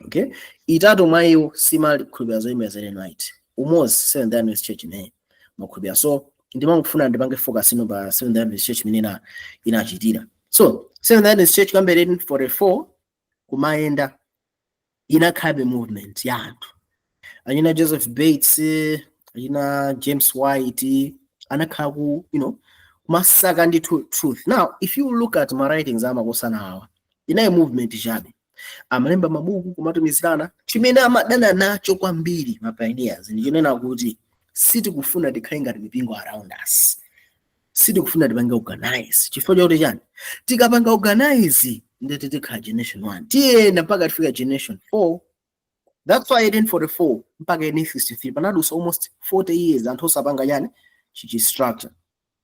Okay, itatu mwa iyo simakhulupirira zoyimira za Ellen White, umodzi, Seventh Adventist Church, imene makhulupirira. So ndimangofuna ndipange focus ino pa Seventh Adventist Church imene inachitira. So Seventh Adventist Church kuyambira 1844 kumayenda inakhalabe movement ya anthu achina Joseph Bates, achina James White, anakhala ku kumasaka ndi truth. Now if you look at ma writings amakosana awa, inayi movement chabe, amalemba mabuku kumatumizirana. Chimene amadana nacho kwambiri ma pioneers ndi chinena kuti sitikufuna tikhale ngati mipingo around us, sitikufuna tipange organize. Chifukwa chakuti chani? Tikapanga organize ndeti tikhala generation 1, tiyenda mpaka tifika generation 4. That's why 1844 mpaka 1863 panadusa almost 40 years anthu osapanga chani, chichi structure.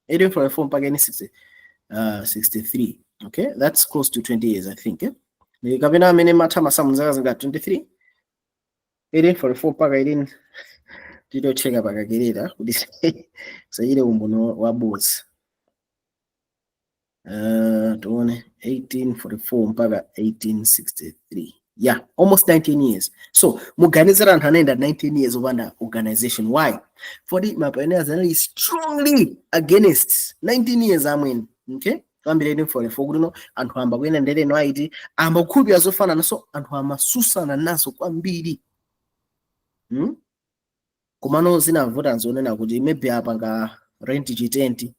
1844 mpaka 1860, 63, okay, that's close to 20 years, I think, eh? Ni kapena amene matha masamu, zaka zingati 23, 1844 mpaka 18, titocheka pakakerera kuti sachite umbono wabodza. Tuone 1844 mpaka 1863, yeah, almost 19 years. So muganizira anthu anaenda 19 years opanda organization. Why? For ma pioneers anali strongly against 19 years amweni. Okay, kuyambira 1844 kuti no anthu amba kuyenda ndi Ellen White, amba kukhulupirira zofanana, so anthu amasusana nazo kwambiri, Komano zinavuta nzonena kuti maybe apanga rent chitenti,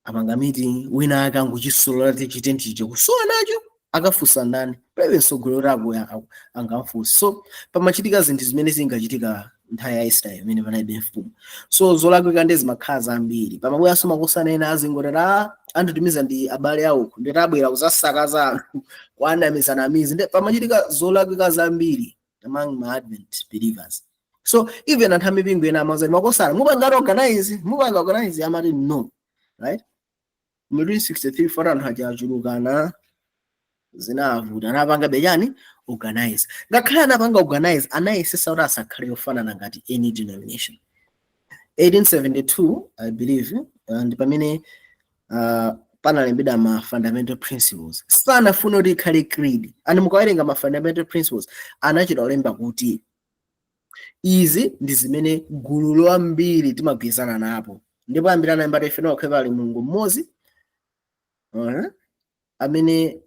apanga meeting, wina akanguchisolola chitenti chija kusowa nacho, akafunsa ndani? Palibe mtsogoleri ako angamfunse. So pamachitika zinthu zimene zingachitika nthawi ya Israeli imene panalibe mfumu. So zolakwika ndi zimakhala zambiri. Pamabweranso makosana ena azingotera anditumiza ndi abale awo, nditabwera kuzasakaza anthu, kuanamizanamizi. Ndi pamachitika zolakwika zambiri among ma Advent believers. So even anthu amipingo ena amazati, "Makosana, mupanga organize, mupanga organize," amati no, right? Mu 63 for anthu aja achulukana, zinavuta, anapanga bechani organize. Ngakhale anapanga organize, anayesesa kuti asakhale yofanana ngati any denomination. 1872, I believe, ndi pamene panalembedwa ma fundamental principles. Sanafuna kuti ikhale creed. And mukawerenga ma fundamental principles, anachita kulemba kuti izi ndi zimene gulu lambiri timagwirizana napo. Ndipo ambiri analemba ife nokhe pali Mulungu mmodzi amene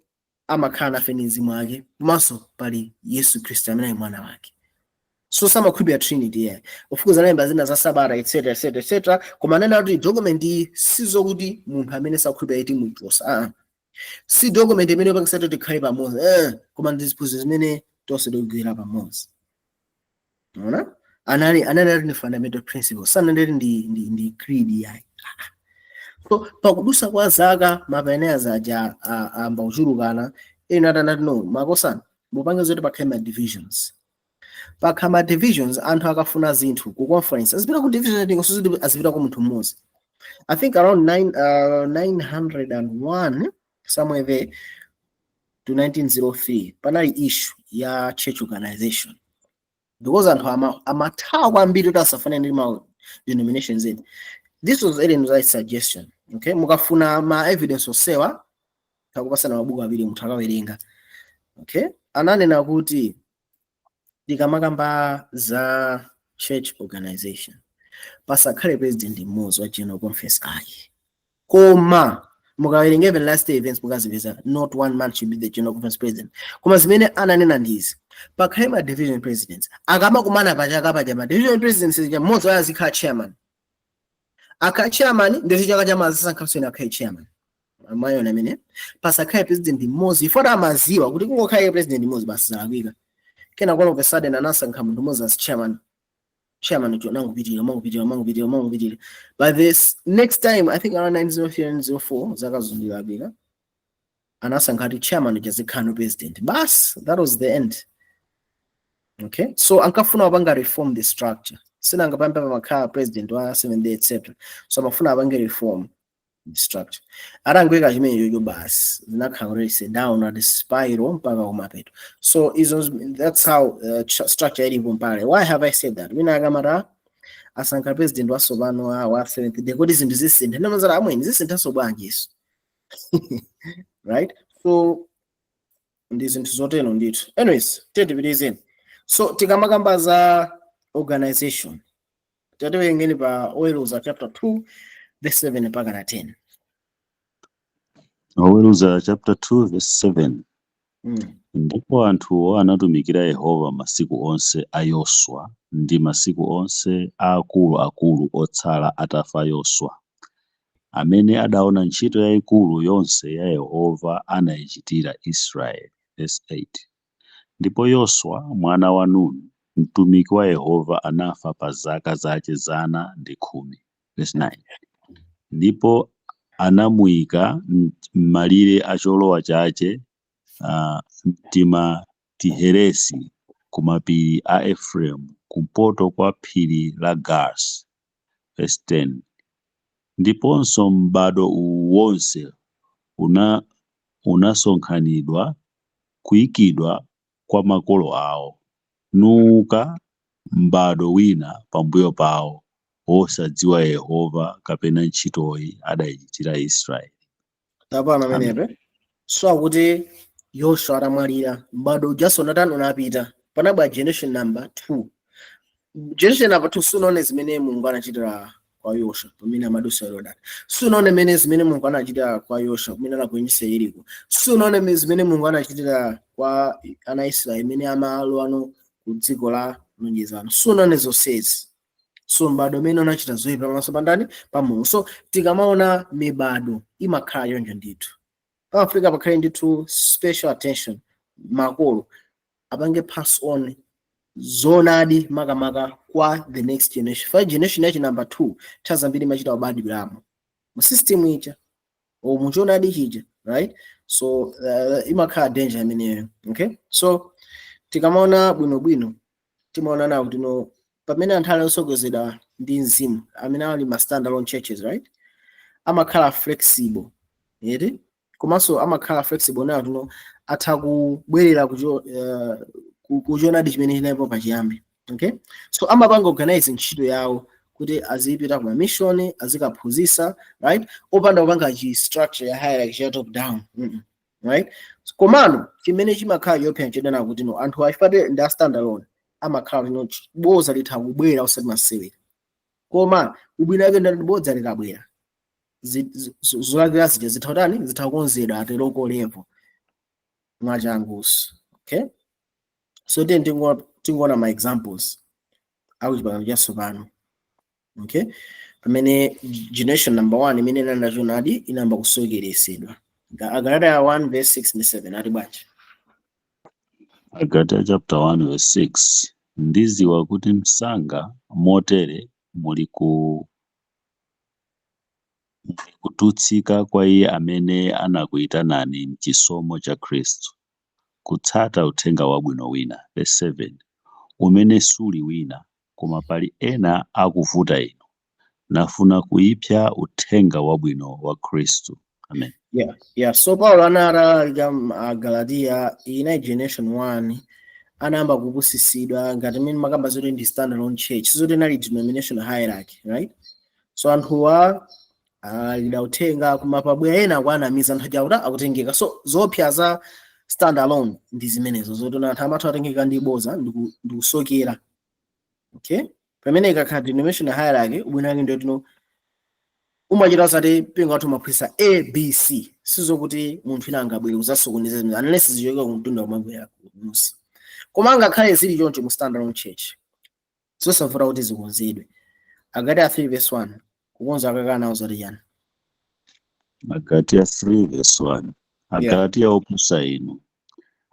amakhala nafe ndi mzimu wake, komanso pali Yesu Khristu amene ali mwana wake. So samakhulupirira Trinity, yeah. Of course analemba zina za Sabata, etc etc etc, koma anena kuti document iyi sizokuti munthu amene sakhulupirira iti muchosa, Si document imene yopangisa kuti tikhale pamodzi, koma ndi ziphunzitso zimene tonse tikugwira pamodzi. Ona, anali ndi fundamental principle, sanali ndi creed yayi. So pakudusa kwa zaka ma pioneers aja amba kuchulukana. Ena atanati, "No, makosana, mupange zoti pakhale ma divisions." Pakha ma divisions, anthu akafuna zinthu ku conference azipita ku division, ndingo azipita ku munthu mmodzi. I think around 901 somewhere there to 1903 panali issue ya church organization. Because anthu amathawa kwambiri kuti asafanane ndi ma denominations ena. This was Ellen White's suggestion, okay? Mukafuna ma evidence osewa, takupasana mabuku awiri, munthu akawerenga, okay? Ananena kuti tikamakamba za church organization, pasakhale president mmodzi wa General Conference, ayi. Koma mukawerenga even Last Day Events, mukazipeza, not one man should be the General Conference president. Koma zimene ananena ndizi: pakhale ma division presidents. Akamakumana pachaka paja, ma division presidents ija, mmodzi wayo azikhala chairman. Akhala chairman, ndeti chaka chamazisankhanso ena akhale chairman. Amayona amene pasakhale president mmodzi ifoti amaziwa kuti kungokhale president mmodzi basi zalakwika. Kena all of a sudden anasankha munthu mmodzi as chairman. Chairman ucho nangopitirira, mangopitirira, mangopitirira, mangopitirira. By this next time, I think around 1903, 1904, zaka zondilakwika, anasankha kuti chairman uja azikhala no president bas. That was the end, okay? So ankafuna wapanga reform the structure. Sinanga pampe pamakhala president wa Seventh Day, etc. So amafuna apange reform the structure. Atangoyika chimene chocho, basi, zinakhala kuti down at the spiral mpaka kumapeto. So izo, that's how structure ilipo mpaka. Why have I said that? Wina akamata asankha president watsopano wa Seventh Day, kuti zinthu zisintha, ndimazati amweni zisinthanso bwanji iso, right? So ndi zinthu zotero ndithu. Anyways, tiyetipitizeni. So tikamakamba za organization, tatiwerengeni pa Oweruza chapter 2 verse 7 mpaka na 10. Oweruza chapter 2 verse 7. Ndipo anthuwo anatumikira Yehova masiku onse a Yoswa ndi masiku onse a akuluakulu otsala atafa Yoswa, amene adaona ntchito yayikulu yonse ya Yehova anayichitira Israeli. Verse 8. Ndipo Yoswa mwana wa Nuni, mtumiki wa Yehova, anafa pa zaka zake 110. Verse 9. Ndipo anamuyika m'malire a cholowa chake Timati-Heresi ku mapiri a Efereimu, kumpoto kwa phiri la Gaasi. Verse 10. Ndiponso m'bado uwu wonse unasonkhanidwa kuyikidwa kwa makolo awo, nuuka m'bado wina pambuyo pawo wosadziwa Yehova kapena ntchitoyi adayichitira Israeli. Tapana. Amen. Amenepe so akuti Yoswa atamwalira, m'bado ujaso unatani? Unapita. Panabwa generation number 2. Generation number 2 sunaone zimene Mulungu anachitira kwa Yoswa pamene amadusa Yorodani, sunaone mene zimene Mulungu anachitira kwa Yoswa pamene anagonjetsa Yeriko, sunaone zimene Mulungu anachitira kwa ana Israeli imene amalowa ku dziko la lonjezano, sunaone zonsezi. So m'bado umene unachita zoyipa pamaso pa ndani? Pa Mulungu. So tikamaona mibado imakhala yonjo ndithu. Pa Africa pakhale ndithu special attention, makolo apange pass on zonadi makamaka kwa the next generation. Fa generation yachi number 2 nthawi zambiri imachita kubadwiramo mu system ija or muchonadi chija, right? So imakhala danger imeneyo, okay? So tikamaona bwinobwino, timaona nawo kuti no, pamene anthu ali osogozedwa ndi mzimu, amene ali ma standalone churches, right, amakhala flexible eti, komanso amakhala flexible nawo tuno atha kubwerera kuchonadi chimene chinalipo pachiyambi, okay? So amapanga organize ntchito yawo kuti azipita kuma mission, azikaphunzitsa, right, opanda kupanga chi structure ya hierarchy ya top down, right? Komano chimene chimakhala chopsa chedana kuti no, anthu achipate ndi a standalone, amakhala kuti no, boza litha kubwera usati masewera. Koma ubwino wake ndati bodza likabwera, zolakwika zija zitha kutani? Zitha kukonzedwa at a local level mwachanguso, okay? So tiye tingoona ma examples akuchipangano chatsopano, okay, pamene generation number one imene inali nachonadi inayamba kusokeretsedwa. Agalatiya 1 verse 6 ndi 7 ati bwanji? Agalatia chapter 1 verse 6. Ndiziwa kuti msanga motere muli kututsika kwa iye amene anakuyitanani mchisomo cha Khristu, kutsata uthenga wabwino wina. Verse 7. Umene suli wina, koma pali ena akuvuta inu, nafuna kuipsa uthenga wabwino wa Khristu. Amen. Yeah. So Paulo analalika Agalatiya, ina generation 1. Anayamba kupusisidwa ngati mmene makamba zoti ndi standalone church, sizoti inali denominational hierarchy, right? So anthuwa alida uthenga, koma pabwera ena kuanamiza anthu aja kuti akutengeka. So zoopsa za standalone ndi zimenezo, zoti anthu amatha atengeka ndi boza ndikusokera. Okay, pamene ikakhala denominational hierarchy, ubwino wake ndiyo tino umachita zati mpingo wathu umaphunzitsa A B C, sizokuti munthu ina angabwere kuzasokoneza zimene unless zichoke kumtunda kumabwera kumusi. Koma angakhale zili choncho mu standalone church, zosavuta kuti zikonzedwe. Agalatia 3 verse 1, kukonza akakana nawo zoti chani? Agalatia 3 verse 1. Agalatiya opusa inu,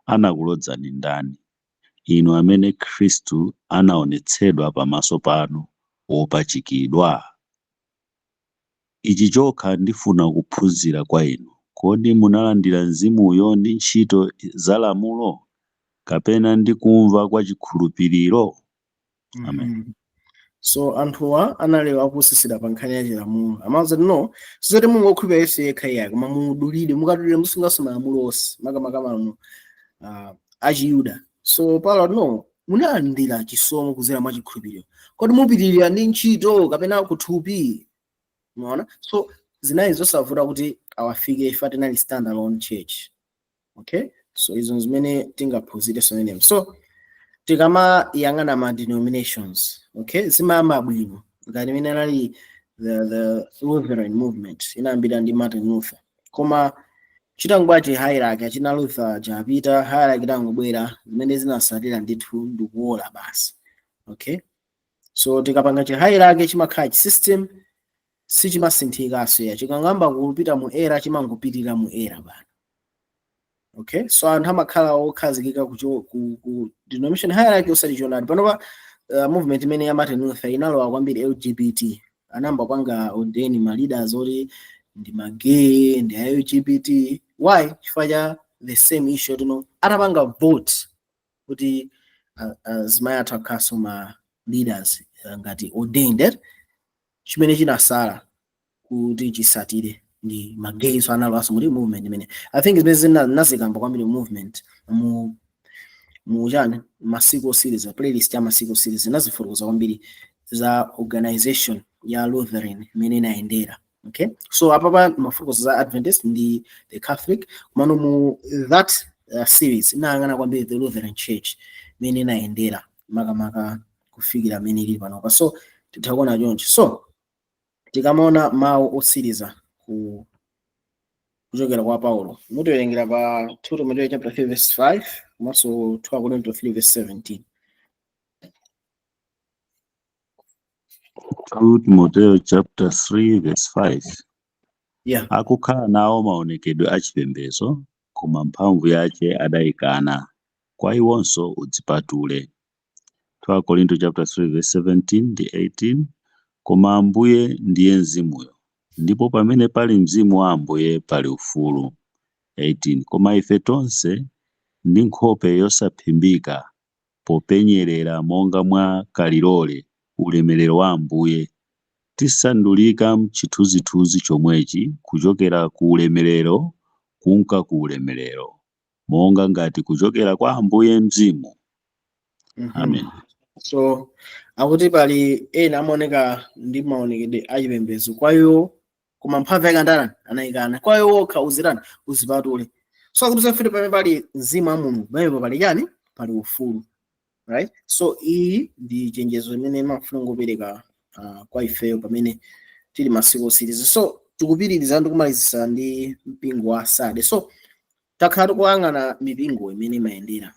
anakulodzani ndani, inu amene Khristu anaonetsedwa pamaso panu wopachikidwa? Ichi chokha ndifuna kuphunzira kwa inu: kodi munalandira Mzimuyo ndi ntchito za lamulo, kapena ndi kumva kwa chikhulupiriro? Amen. So anthuwa anali akupusisidwa pa nkhani ya chilamulo. Amawuza kuti no, sizoti mungokhulupirira Yesu yekha iyayi, koma mudulire, mukadulire musunganso malamulo onse, makamaka malamulo achiyuda. So Paulo, no, munalandira chisomo kudzera mwa chikhulupiriro, kodi mupitirira ndi ntchito kapena kuthupi? Unaona? So zinali zosavuta kuti awafike ife tinali standalone church. Okay, so izo zimene tingaphunzire somenepo. So tikamayang'ana ma denominations, okay, zimayamba bwino ngati imene anali the Lutheran movement, inayambira ndi Martin Luther, koma chitangobwera hierarchy, achina Luther chapita, hierarchy itangobwera, zimene zinasatira ndithu ndikuola basi. Okay, so tikapanga chi hierarchy chimakhala chi system, sichimasinthikaso ya chikangamba kupita mu era, chimangopitirira mu era bana. Okay, so anthu amakhala okhazikika ku denomination hierarchy osati choonadi. Panopa movement imene ya Martin Luther inalowa kwambiri LGBT, anayamba kupanga ordain ma leaders oti ndi ma gay, ndi a LGBT. Why? Chifukwa cha the same issue tino atapanga vote kuti azimayi athu akhaso ma leaders ngati ordained, eh? Chimene chinasala kuti chisatire ndi ma gays analowaso muri movement imene I think zimene nazikamba kwambiri movement mu chani, masiku series, playlist ya masiku series, nazifotokoza kwambiri za organization ya Lutheran imene inayendera. Okay, so apapa mafotokoza za Adventist ndi the Catholic, komano mu that series inayang'ana kwambiri the Lutheran Church imene inayendera makamaka kufikira imene ili panopa. So titha kuona chonchi. So tikamaona mawu otsiriza kuchokera kwa Paulo, mutiwerengera pa 2 Timoteo chapter 3 verse 5 komanso 2 Korinto 3 verse 17. 2 Timoteo chapter 3 verse 5. Yeah. Akukhala nawo maonekedwe achipembedzo, koma mphamvu yache adayikana. Kwa iwonso udzipatule. 2 Korinto chapter 3 verse 17 ndi 18. Koma Ambuye ndiye Mzimuyo, ndipo pamene pali Mzimu wa Ambuye pali ufulu. 18 koma ife tonse ndi nkhope yosaphimbika, popenyerera monga mwa kalilole ulemerero wa Ambuye, tisandulika m'chithunzithunzi chomwechi kuchokera ku ulemerero kunka ku ulemerero, monga ngati kuchokera kwa Ambuye Mzimu. Amen. So akuti pali ena amaoneka ndi maonekedwe achipembedzo kwa iwo, koma mphamvu yake andani? Anayikana. Kwa iwo okha uzirani? Uzipatule. So akuti safite pamene pali mzimu wa Mulungu, pamenepo pali chani? Pali ufulu, right? So iyi ndi chenjezo imene imafuna ngopereka kwa ifeyo pamene tili masiku otsiriza. So tikupitiriza ndi kumalizisa ndi mpingo wa Sade. So takhala tikuyang'ana mipingo imene imayendera.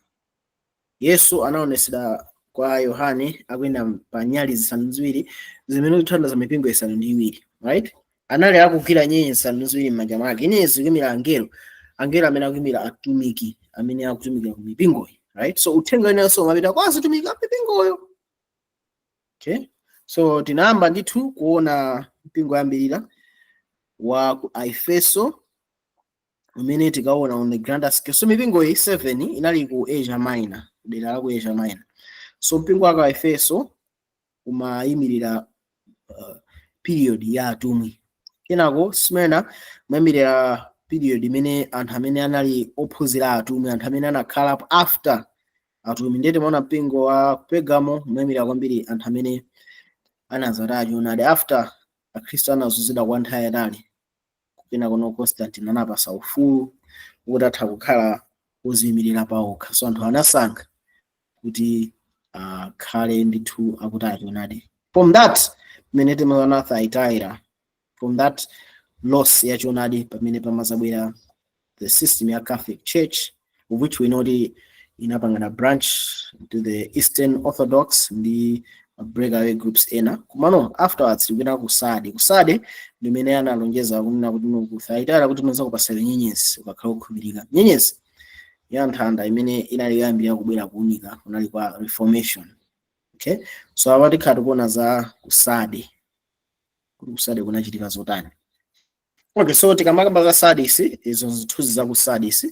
Yesu anaonesedwa kwa Yohane akuyenda pa nyali 7 zimene zikuthandiza mipingo 7, right? Anali akugwira nyenyezi 7 m'manja mwake. Nyenyezi zikuyimira angelo, angelo amene akuyimira atumiki amene akutumikira ku mipingoyi, right? So uthenga wenenso umapita kwa azitumiki a mipingoyo. Okay, so tinayamba ndithu kuona mpingo yambirira wa ku Efeso umene tikaona on the grander scale. So mipingo iyi 7 inali ku Asia Minor, dera la ku Asia Minor. So mpingo wa ku Efeso umayimirira period ya atumwi. Kenako Smyrna umayimirira period imene anthu amene anali ophunzira atumwi, anthu amene anakhalapo after. Atumwi. Ndiye timaona mpingo wa Pergamo umayimira kwambiri anthu amene anazataya choonadi after Akhristu anazunzidwa kwa nthawi yayitali. Kupena kuno Constantine anapasa ufulu kuti atha kukhala oziyimirira pawokha, so anthu anasankha kuti akhale ndithu akutaya choonadi. From that pamene timaona Thyatira, from that loss ya choonadi, pamene pamazabwera the system ya Catholic Church, of which we know kuti inapangana branch to the Eastern Orthodox ndi breakaway groups ena. Kumano afterwards tikupita ku Sade. Ku Sade ndimene analonjeza kunena kuti no, ku Thyatira, kuti noza kupasira nyenyezi ukakhala kukhulupirika, nyenyezi ya nthanda imene inali yoyambirira kubwera kuunika, kunali kwa Reformation. Okay, so apa tikhala tikuona za ku Sade, kuti ku Sade kunachitika zotani. Okay, so tikamakamba za Sardis, izo zithunzi za ku Sardis,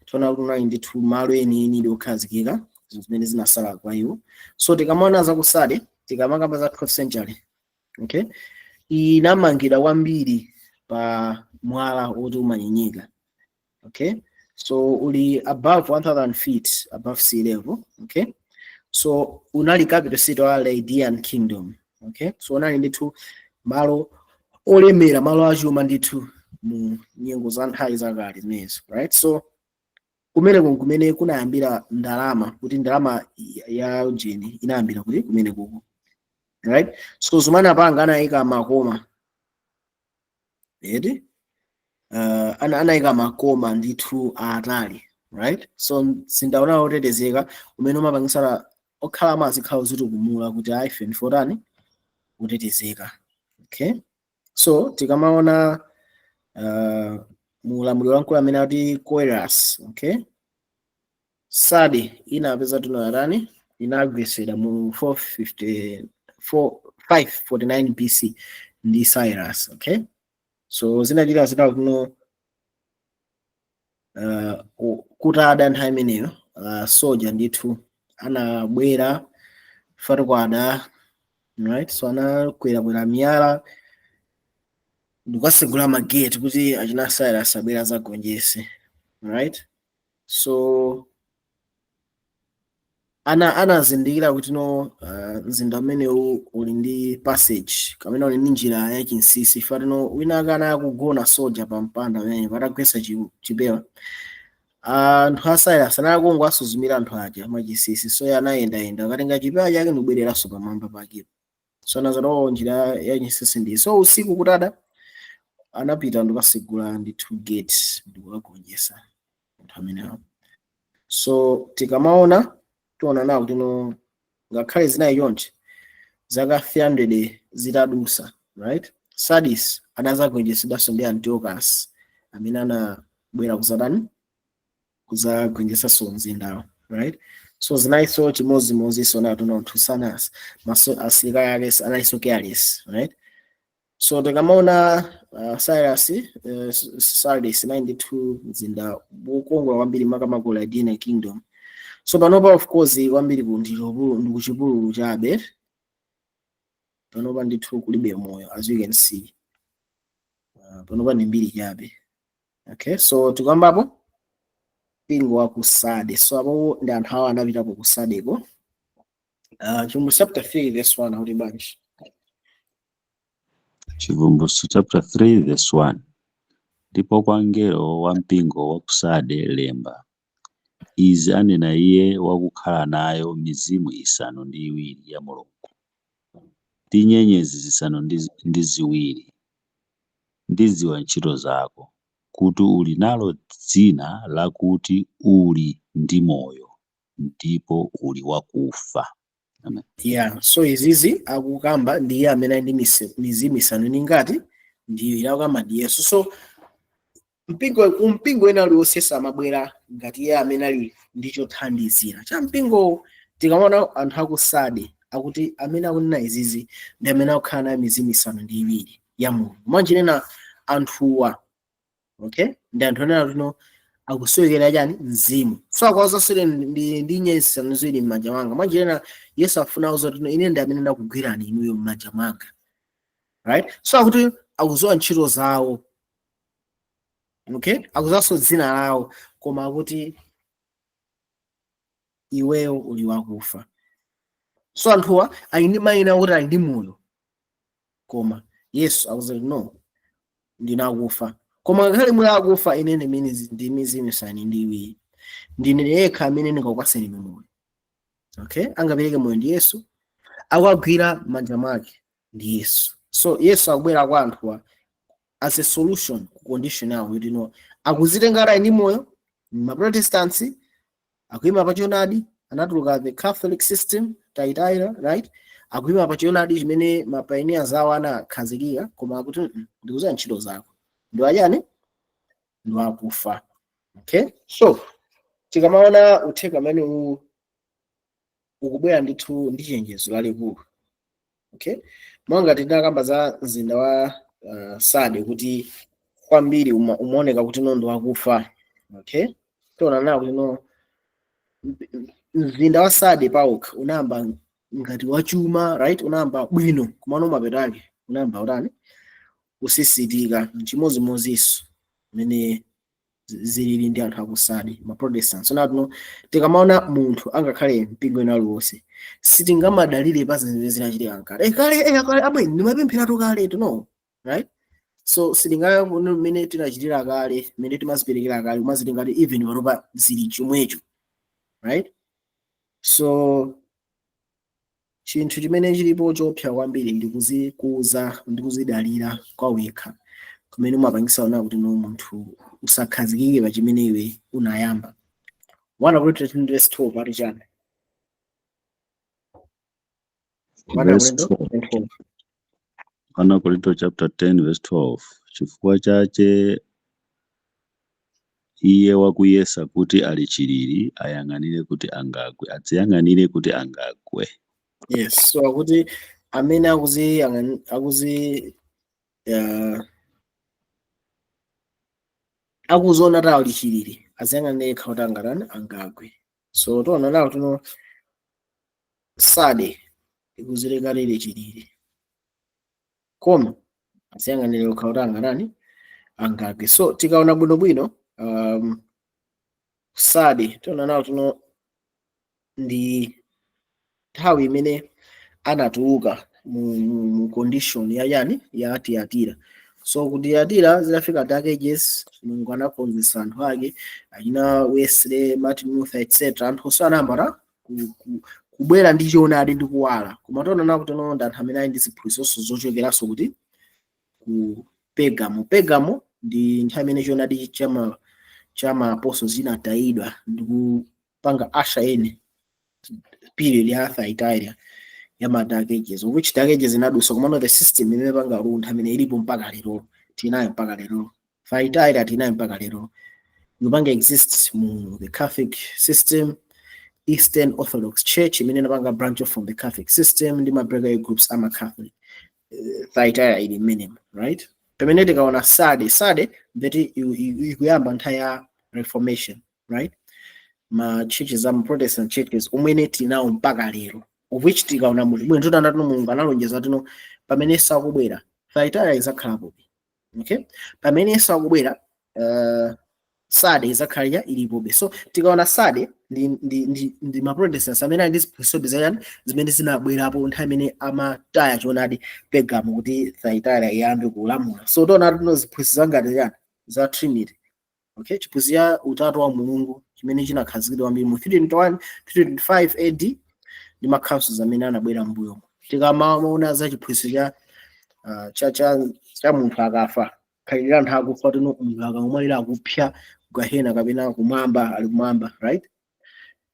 tiona kuti kunali ndithu malo enieni ndi okhazikika, zinthu zimene zinasala kwa iwo. So tikamaona za ku Sade, tikamakamba za 12th century, okay, inamangidwa kwambiri pa mwala woti umanyenyeka. Okay, so uli above 1000 feet above sea level. Okay, so unali capital city wa Lydian kingdom. Okay, so unali ndithu malo olemera, malo achuma ndithu mu nyengo za nthawi zakale zimenezo, right? So kumeneko kumene kunayambira ndalama, kuti ndalama ya ujeni inayambira kuti kumene kuko, right? So zimene apanga, anayika makoma eti, anayika makoma ndithu aatali, right? So mzinda unali otetezeka umene umapangisa okhala amazikhala uzitukumula kuti ayi, ife ndifotani kutetezeka. Okay, so tikamaona mulamuliro wamkulu amene ati Coerus, okay, Sade inapeza tunayatani, inagwetsedwa mu 454 549 BC ndi Cyrus. Okay, so zinachitika zitatu kuno, kutada nthawi imeneyo, soja ndithu anabwera fatikwada, right? So anakwerakwera miyala ndikukasegula mageti kuti achina Cyrus abwera azagonjese, right? So anazindikira kuti no, mzinda umenewu uli ndi passage kamene uli ndi njira yachinsinsi. Fatino wina akana akugona soja pa mpanda pamene patagwetsa chipewa, anthu a Cyrus anali asuzumira anthu aja mwachinsinsi. So iye anayendayenda akatenga chipewa chake ndikubwereranso pamwamba pakepo. So anazati, "Oh, njira yachinsinsi ndi." So usiku kutada anapita ndikasegula ndithu gate ndikukagonjetsa anthu amenewo. So tikamaona, tiona nawo kuti no, ngakhale zinayi chonchi, zaka 300 zitadusa, right, Sardis adazagonjetsedwanso ndi Antiochus amene anabwera kuzatani, kuzagonjetsanso mzindawo, right? So zinayinso chimodzimodzinso nato anthu sanas maso asilikali ake analinso careless, right? So tikamaona Cyrus, Sardis inali ndithu mzinda wokongola kwambiri, makamaka Lydian kingdom. So panopa, of course, kwambiri ndi kuchipululu chabe. Panopa ndithu kulibe moyo, as you can see. Panopa ndi mbiri chabe. Okay, so tikambapo mpingo wa ku Sade. So apo ndi anthu awo anapitapo ku Sadeko. Chivumbulutso chapter 3 verse 1 akuti bwanji? Chivumbulutso chapter 3 verse 1: Ndipo kwa mngelo wa mpingo wa ku Sade lemba: Izi anena iye wakukhala nayo mizimu isanu ndi iwiri ya Mulungu ndi nyenyezi zisanu ndi ziwiri. Ndidziwa ntchito zako, kuti uli nalo dzina lakuti uli ndi moyo, ndipo uli wakufa. Amen. Yeah, so izizi akukamba ndi iye amene ali ndi mizimu isanu ndi ngati ndiyo akukamba ndi Yesu. So mpingo, kumpingo ena aliwonse samabwera ngati iye amene ali ndi chothandizira cha mpingo. Tikaona anthu akusade, akuti amene akunena izizi ndi amene akukhala nayo mizimu isanu ndi iwiri ya Mulungu. Mwanjinena anthuwa, okay, ndi anthu anena tino akusowekera chani? Mzimu. So akawazasire ndi nyenyezi zisanu ziwiri m'manja mwanga. Mwanjinena Yesu afuna auza tino, ine ndi amene ndakugwirani inuyo m'manja mwanga, right? So akuti akudziwa ntchito zawo, okay, akudziwanso dzina lawo, koma akuti Iweyo uli wakufa. So anthuwa ali ndi mayina kuti ali ndi moyo, koma Yesu akuti, "No, ndinakufa. Koma ngakhale muli akufa, ine ndi mizimu isanu ndi iwiri, ndine yekha amene ndingakupaseni inu moyo." Okay, angapereke moyo ndi Yesu, akuagwira m'manja mwake ndi Yesu. So Yesu akubwera kwa anthuwa as a solution ku condition yawo kuti no, akuzitenga ali ndi moyo. Ma Protestants akuyima pa choonadi, anatuluka the Catholic system, Thyatira, right? Akuyima pa choonadi chimene ma pioneers awo anakhazikika, koma akuti, ndikuziwa ntchito zako, ndi wachani? Ndi wakufa." Okay, so tikamaona uthenga amene ukubwera ndithu ndi chenjezo lalikulu. Okay, mwanga tinakamba za mzinda wa Sade kuti kwambiri umaoneka kuti no, ndi wakufa. Okay, tiona nawo kuti no, mzinda wa Sade pawokha unayamba ngati wachuma, right? Unayamba bwino, komano mapeto ake unayamba utani? Kusisitika. Chimodzimodzinso mmene zilili ndi anthu akusade, ma Protestants. Onatuno tikamaona munthu angakhale mpingo ina aliwonse, sitingamadalire pa zinthu zimene zinachitika kale. Kale, kale abweni ndimapempheratu kale, no, right? So sitingaone mmene tinachitira kale, mmene timaziperekera kale, kumaziti ngati even panopa zili chomwecho, right? So chinthu chimene chilipo chopsa kwambiri ndi kuzikuza ndi kuzidalira kwa wekha, kumene umapangisa ona kuti no, munthu usakhazikike pa chimene iwe unayamba. 1 Korinto 13 verse 12 ati chani? 1 Verse Korinto 12. 12. 1 Korinto chapter 10 verse 12: Chifukwa chache iye wakuyesa kuti ali chilili ayang'anire kuti angagwe, adziyang'anire kuti angagwe. Yes, so akuti amene akuzi akuziona tawo lichilili aziyang'anire yekha kuti angatani? Angagwe. So tiona nawo tino Sade ikuzilekalire chilili, koma aziyang'anire yekha kuti angatani? Angagwe. So tikaona bwinobwino Sade, tiona nawo tino ndi nthawi imene anatuluka mu condition ya yani? Ya Tiyatira. So ku Tiyatira zidafika Dark Ages, Mulungu anakonzesa anthu ake achina Wesley, Martin Luther, etc. Anthu onse anayamba ta kubwera ndi choonadi ndi kuwala, koma tiona nawo kuti no, ndi anthu amene ali ndi ziphunzitso zochokeranso kuti? Ku Pergamo. Pergamo ndi nthawi imene choonadi chama apostles chinatayidwa ndi kupanga usher in period ya Thyatira ya ma Dark Ages, of which Dark Ages inadusa, komano the system imene panga luntha amene ilipo mpaka lero, tinayo mpaka lero. Thyatira tinayo mpaka lero, ikupanga exist mu the Catholic system, Eastern Orthodox Church imene inapanga branch off from the Catholic system ndi ma breakaway groups ama Catholic. Thyatira ili mmenemo, right? Pamene tikaona Sade, Sade mbeti ikuyamba nthawi ya Reformation, right? Ma churches ama Protestant churches omwene tinawo mpaka lero, of which tikaona munthu bwino totanda tino Mulungu analonjeza tino pamene Yesu akubwera Thyatira izakhalapobe. Okay, pamene Yesu akubwera Sade izakhala ilipobe. So tikaona Sade ndi ma Protestants amene ali ndi ziphunzitso zayani? Zimene zinabwerapo nthawi imene amataya choonadi Pergamo kuti Thyatira iyambe kulamula. So tiona tino ziphunzitso zangati yani? Za Trinity. Okay, chiphunzitso cha utatu wa Mulungu chimene chinakhazikidwa kwambiri mu 321, 325 AD ndi ma councils amene anabwera m'mbuyomo. Tikamaona za chiphunzitso cha munthu akafa, khalidwe anthu akufa, tino munthu akamwalira akupsa gahena kapena kumwamba, ali kumwamba, right?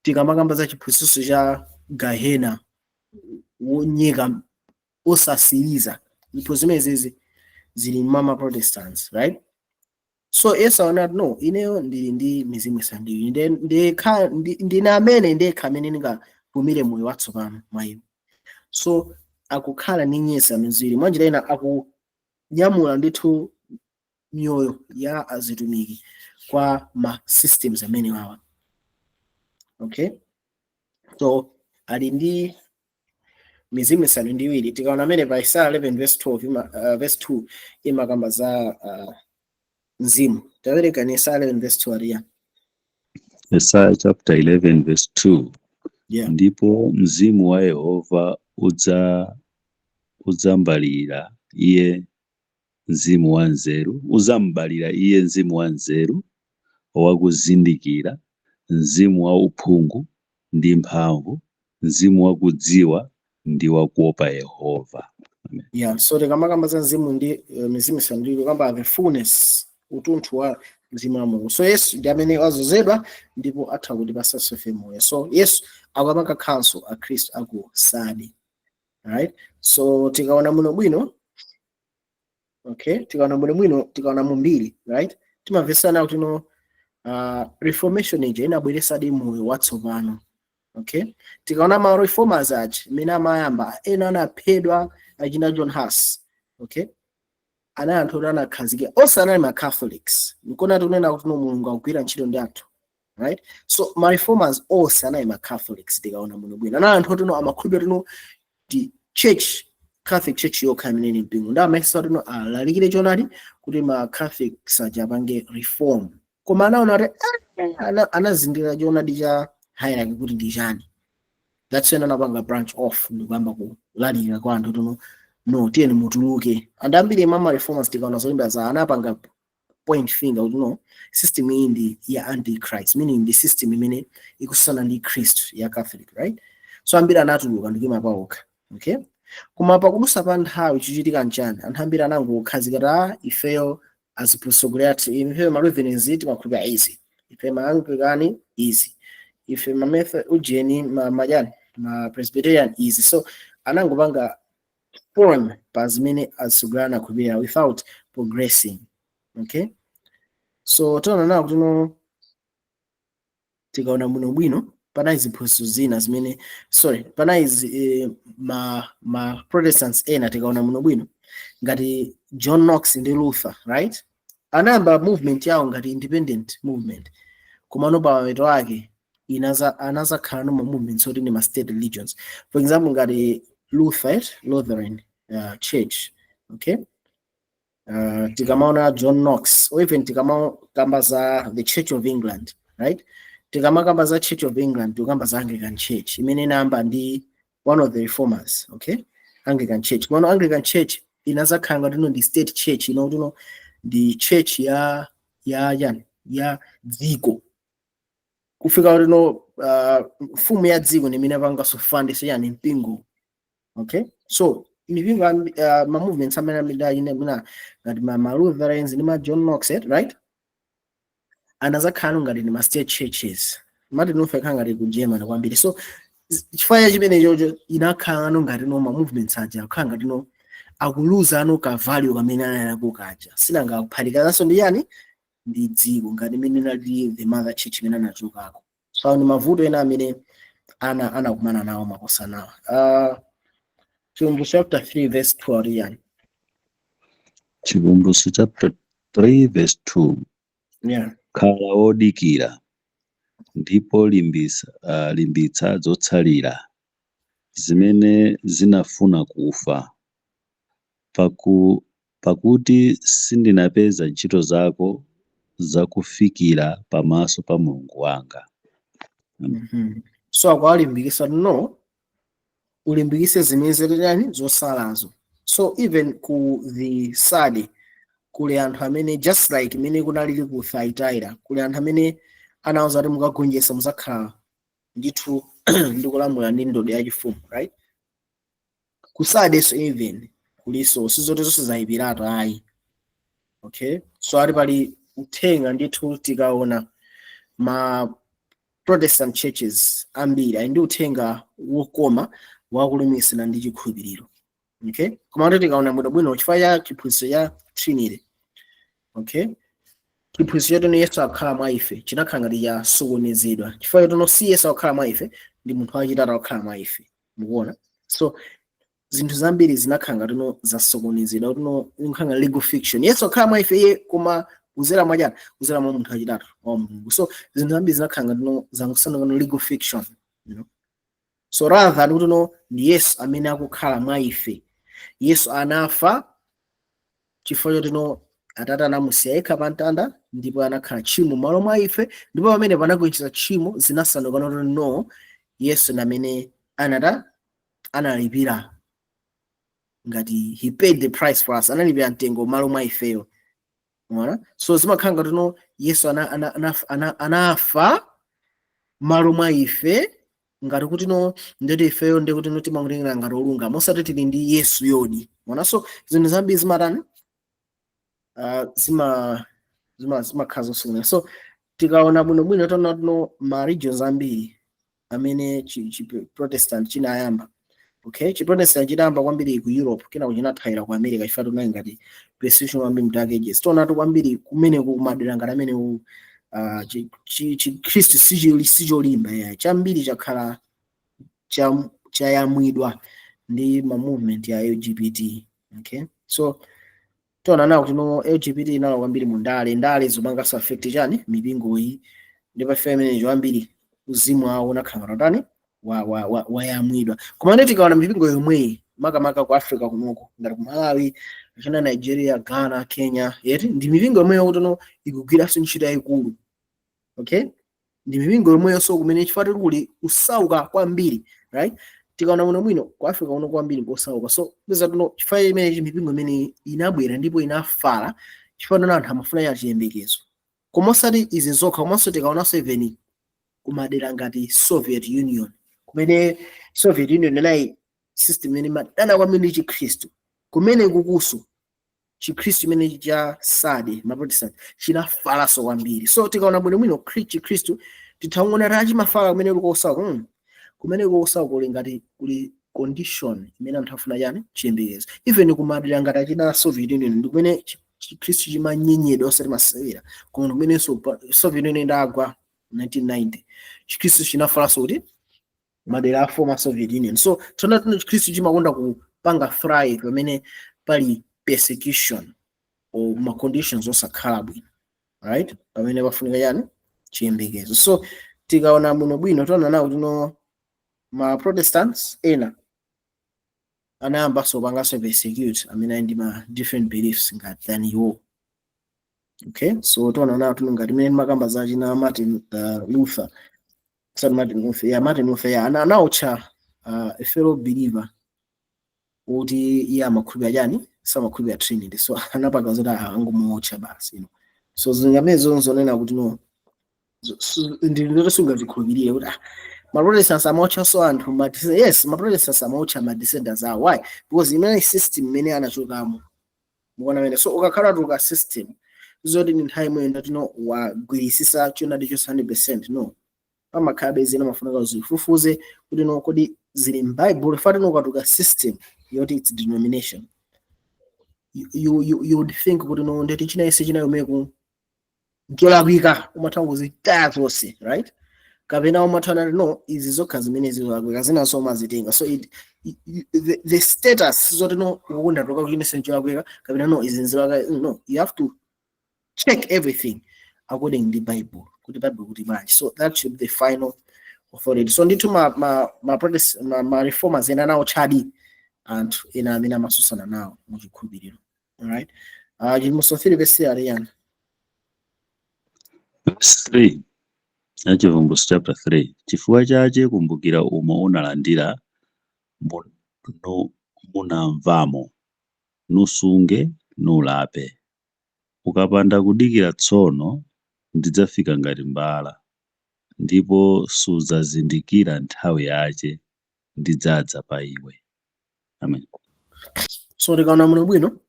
Tikamakamba za chiphunzitso cha gahena wonyeka osasiriza, ziphunzitso zimenezi zili mama Protestants, right? So Yesu anati, "No, ineyo ndili ndi mizimu isanu ndi iwiri, ndekha ndine amene ndekha amene ndingapumire moyo watsopano mwa iwo." So akukhala ndi nyesa miziwiri, mwanjira ina akunyamula ndithu miyoyo ya azitumiki kwa ma systems amene wawa. Okay, so ali ndi mizimu isanu ndi iwiri. Tikaona amene pa Isaya 11 verse 12 verse 2 imakamba za mzimu. Tawereka ni Isaya 11 verse 2 ariya. Isaiah chapter 11 verse 2. Ndipo mzimu wa Yehova udzambalira iye mzimu wa nzeru, udzambalira iye mzimu wa nzeru wakuzindikira, mzimu wa uphungu ndi mphamvu, mzimu wakudziwa ndi wakuopa Yehova. Amen. Yeah, so tikamakamba za mzimu ndi mizimu isanu ndi kukamba the fullness, utunthu wa mzimu wa Mulungu. So Yesu ndi amene wazozedwa ndipo atha kutipatsanso ife moyo. So Yesu akupanga counsel akhristu aku Sade, right? So tikaona muno bwino, okay, tikaona muno bwino, tikaona mumbiri, right, timamvesana kuti no, reformation ija inabweresadi moyo watsopano. Okay, tikaona ma reformers aja imene amayamba, ena anaphedwa, achina John Huss. Okay, anali anthu oti anakhazikika, onse anali ma Catholics. Nkona tikunena kuti no, Mulungu akugwira ntchito ndi anthu, right? So ma reformers onse anali ma Catholics. Tikaona muno bwino, anali anthu oti no, amakhulupirira kuti no, ndi church, Catholic Church yokha imene ili mpingo, ndi amayesa kuti no, alalikire choonadi kuti ma Catholics aja apange reform. Koma anaona kuti anazindikira choonadi cha hierarchy kuti ndi chani. That's when anapanga branch off ndikuyamba kulalikira kwa anthu tuno, no, tiyeni mutuluke. Anthu ambiri mama reformers, tikaona zolimba za, anapanga point finger kuti no, system iyi ndi ya antichrist, meaning ndi system imene ikusana ndi Khristu, ya Catholic, right? So ambiri anatuluka ndikuyima paokha. Okay, koma pakudusa pa nthawi chichitika nchani? Anthu ambiri anangokhazika ta ifeyo aziphunzitsi athu, ifeyo ma Lutherans timakhulupirira izi, ife ma Anglican izi, ife ma Method ujeni, ma majani, ma Presbyterian izi. So anangopanga form pa zimene atsogoleri anakhulupirira without progressing. Okay, so tiona nawo kuti no, tikaona muno bwino, panali ziphunzitso zina zimene, sorry, panali ma Protestants ena, tikaona muno bwino, ngati John Knox ndi Luther, right, anayamba movement yawo ngati independent movement, komano pa mapeto ake anazakhala no ma movements oti ndi ma state religions. For example, ngati Luther, Lutheran Church. Okay, tikamaona John Knox or even tikamakamba za the Church of England, right, tikamakamba za Church of England, tikamba za Anglican Church imene inayamba ndi one of the reformers. Okay, Anglican Church, komano Anglican Church inazakhala ngati ndi state church, ino kuti ndi church ya yani ya dziko, kufika kuti no, mfumu ya dziko ndi imene apanganso fund so yani mpingo. Okay, so mipingo ma movements amene amene mina ngati ma Lutherans ndi ma John Knox, right, anazakhala ngati ndi ma state churches. Martin Luther akhala ngati ku Germany kwambiri. So chifukwa cha chimene chocho inakhala no ngati no, ma movements aja akhala ngati no, akuluza ano ka value kamene anali kaja, sinanga kuphatikizanso ndi yani, ndi dziko, ngati imene inali the mother church imene anachokako. So ni mavuto ena amene anakumana nawo makosanawa. Chivumbulutso chapter 3 verse 12 yani? Chivumbulutso chapter 3 verse 2. Khala wodikira ndipo limbitsa zotsalira zimene zinafuna kufa, pakuti sindinapeza ntchito zako zakufikira pamaso pa Mulungu wanga. So akuwalimbikisa, no, ulimbikise zimene zilani zosalazo. So even ku the Sade kuli anthu amene, just like imene kunalili ku Thyatira, kuli anthu amene anawuza kuti mukagonjetsa muzakhala ndithu ndikulamula ndi ndodo yachifumu, right? Ku Sadeso even kuliso, sizoti zonse zayipiratu ayi. Okay, so ali pali uthenga ndithu. Tikaona ma Protestant churches ambiri ali ndi uthenga wokoma wakulumikizana ndi chikhulupiriro. Okay, koma tikaona bwinobwino, chifukwa cha chiphunzitso cha Trinity, okay, chiphunzitso chatino Yesu akukhala mwa ife chinakhala ngati chasokonezedwa, chifukwa chotino si Yesu akukhala mwa ife, ndi munthu wachitatu akukhala mwa ife, mukuona? So zinthu zambiri zinakhala ngati no, zasokonezedwa, kuti no, nkhala ngati legal fiction, Yesu akukhala mwa ife iye, koma kuzera mwachani? Kuzera mwa munthu wachitatu wa Mulungu. So zinthu zambiri zinakhala ngati no, zangosanduka no legal fiction. So rather than kuti no, ndi Yesu amene akukhala mwa ife, Yesu anafa chifukwa choti no, Atate anamusiya yekha pa mtanda ndipo anakhala tchimo m'malo mwa ife, ndipo pamene panagonjetsa tchimo, zinasanduka kuti no. Yesu namene anata analipira, ngati he paid the price for us, analipira mtengo malo mwa ifeyo. Mwaona? So zimakhala ngati no Yesu anafa malo mwa ife, ngati kuti no ndeti ifeyo ndi kuti no timamutengera ngati olungama, osati tili ndi Yesu yodi. Mwaona? So zinthu zambiri zimatani, zimakhala zosokonera. So tikaona bwinobwino, taona tino ma regions ambiri amene chi Protestant chinayamba. Okay, chi Protestant chinayamba kwambiri ku Europe, kenako chinathawira ku America, chifukwa tunali ngati persecution kwambiri mu Dark Ages. Tionatu kwambiri kumeneku kumadera ngati amene Chikhristu sicholimba ya chambiri, chakhala chayamwidwa ndi ma movement ya LGBT. Okay, so tiona nawo kuti no LGBT inalo kwambiri mu ndale, ndale zopanganso affect chani, mipingo iyi. Ndipo ife imeneyo ambiri uzimu awo unakhala tani, wayamwidwa. Koma ndi tikaona mipingo yomweyi, makamaka ku Africa kunoko, ngati ku Malawi, china, Nigeria, Ghana, Kenya, yeti ndi mipingo yomweyo kuti no ikugwiranso ntchito yayikulu. Okay, ndi mipingo yomweyo. So kumene chifukwa kuli kusauka kwambiri, right? Tikaona muno mwino ku Africa kuno kwambiri nkosauka. So peza tuno chifukwa imene mipingo imene inabwera ndipo inafala, chifukwa tuna anthu amafuna ya chiyembekezo. Koma osati izi zokha, komanso tikaonanso even kumadera ngati Soviet Union, kumene Soviet Union inali system imene imadana kwambiri ndi Chikhristu, kumene kukuso Chikhristu imene cha Sade, ma Protestant, chinafalanso kwambiri. So tikaona bwinobwino Chikhristu tithakuona ta chimafala kumene kuli kosauka. Kumene kosauka kuli ngati kuli condition imene anthu afuna chani, chiyembekezo. Even kumadera ngati achina Soviet Union ndi kumene Chikhristu chimanyenyedwa osati masewera. Koma kumenenso Soviet Union idagwa 1990, Chikhristu chinafalanso kuti madera a former Soviet Union. So tona tino Chikhristu chimakonda kupanga thrive pamene pali persecution or ma conditions osakhala bwino, right? Pamene pafunika chani, chiyembekezo. So tikaona bwinobwino, tiona nawo tino ma Protestants ena anayambanso kupanganso persecute amene ali ndi ma different beliefs ngati than iwo. Okay, so tiona nawo tino ngati imene makamba za china Martin Luther, sorry, Martin Luther, yeah, Martin Luther, yeah, anawutcha a fellow believer kuti iye amakhulupirira chani, samakhulupirira Trinity. So anapanga zoti angomuotcha basi. So zingamene zonena kuti no ndi ndoti sungazikhulupirire kuti ma Protestants amaotcha anthu ma, yes, ma Protestants amaotcha ma dissenters awo. Why? Because imene system imene anachokamo, mukuona mene? So ukakhala tuka system zoti ni nthawi imwe ndatino wagwirisisa choonadi chonse 100%, no, pamakhala zina mafunika uzifufuze kuti no, kodi zili m'Bible? Fatino ukatuka system yoti it's denomination, you would think kuti no, ndeti china ise china yomeku ncholakwika, umatha kuzitaya zonse, right? Kapena umatha nati no, izi zokha zimene zilolakwika, zinaso umazitenga. So the status zoti no, ukunda toka kuchine ncholakwika kapena no, izi nzilolakwika, no, you have to check everything according to the Bible, kuti Bible kuti bwanji. So that should be the final authority. So ndithu ma reformers ena nawo chadi anthu ena amene amasusana nawo muchikhulupiriro. Alright, Chivumbulutso 3 verse 3 yani? Verse 3 ya Chivumbulutso chapter 3: Chifukwa chache kumbukira umo unalandira, munamvamo, nusunge, nulape. Ukapanda kudikira tsono, ndidzafika ngati mbala, ndipo sudzazindikira nthawi yache ndidzadza pa iwe. Amen. So tikaona muno bwino,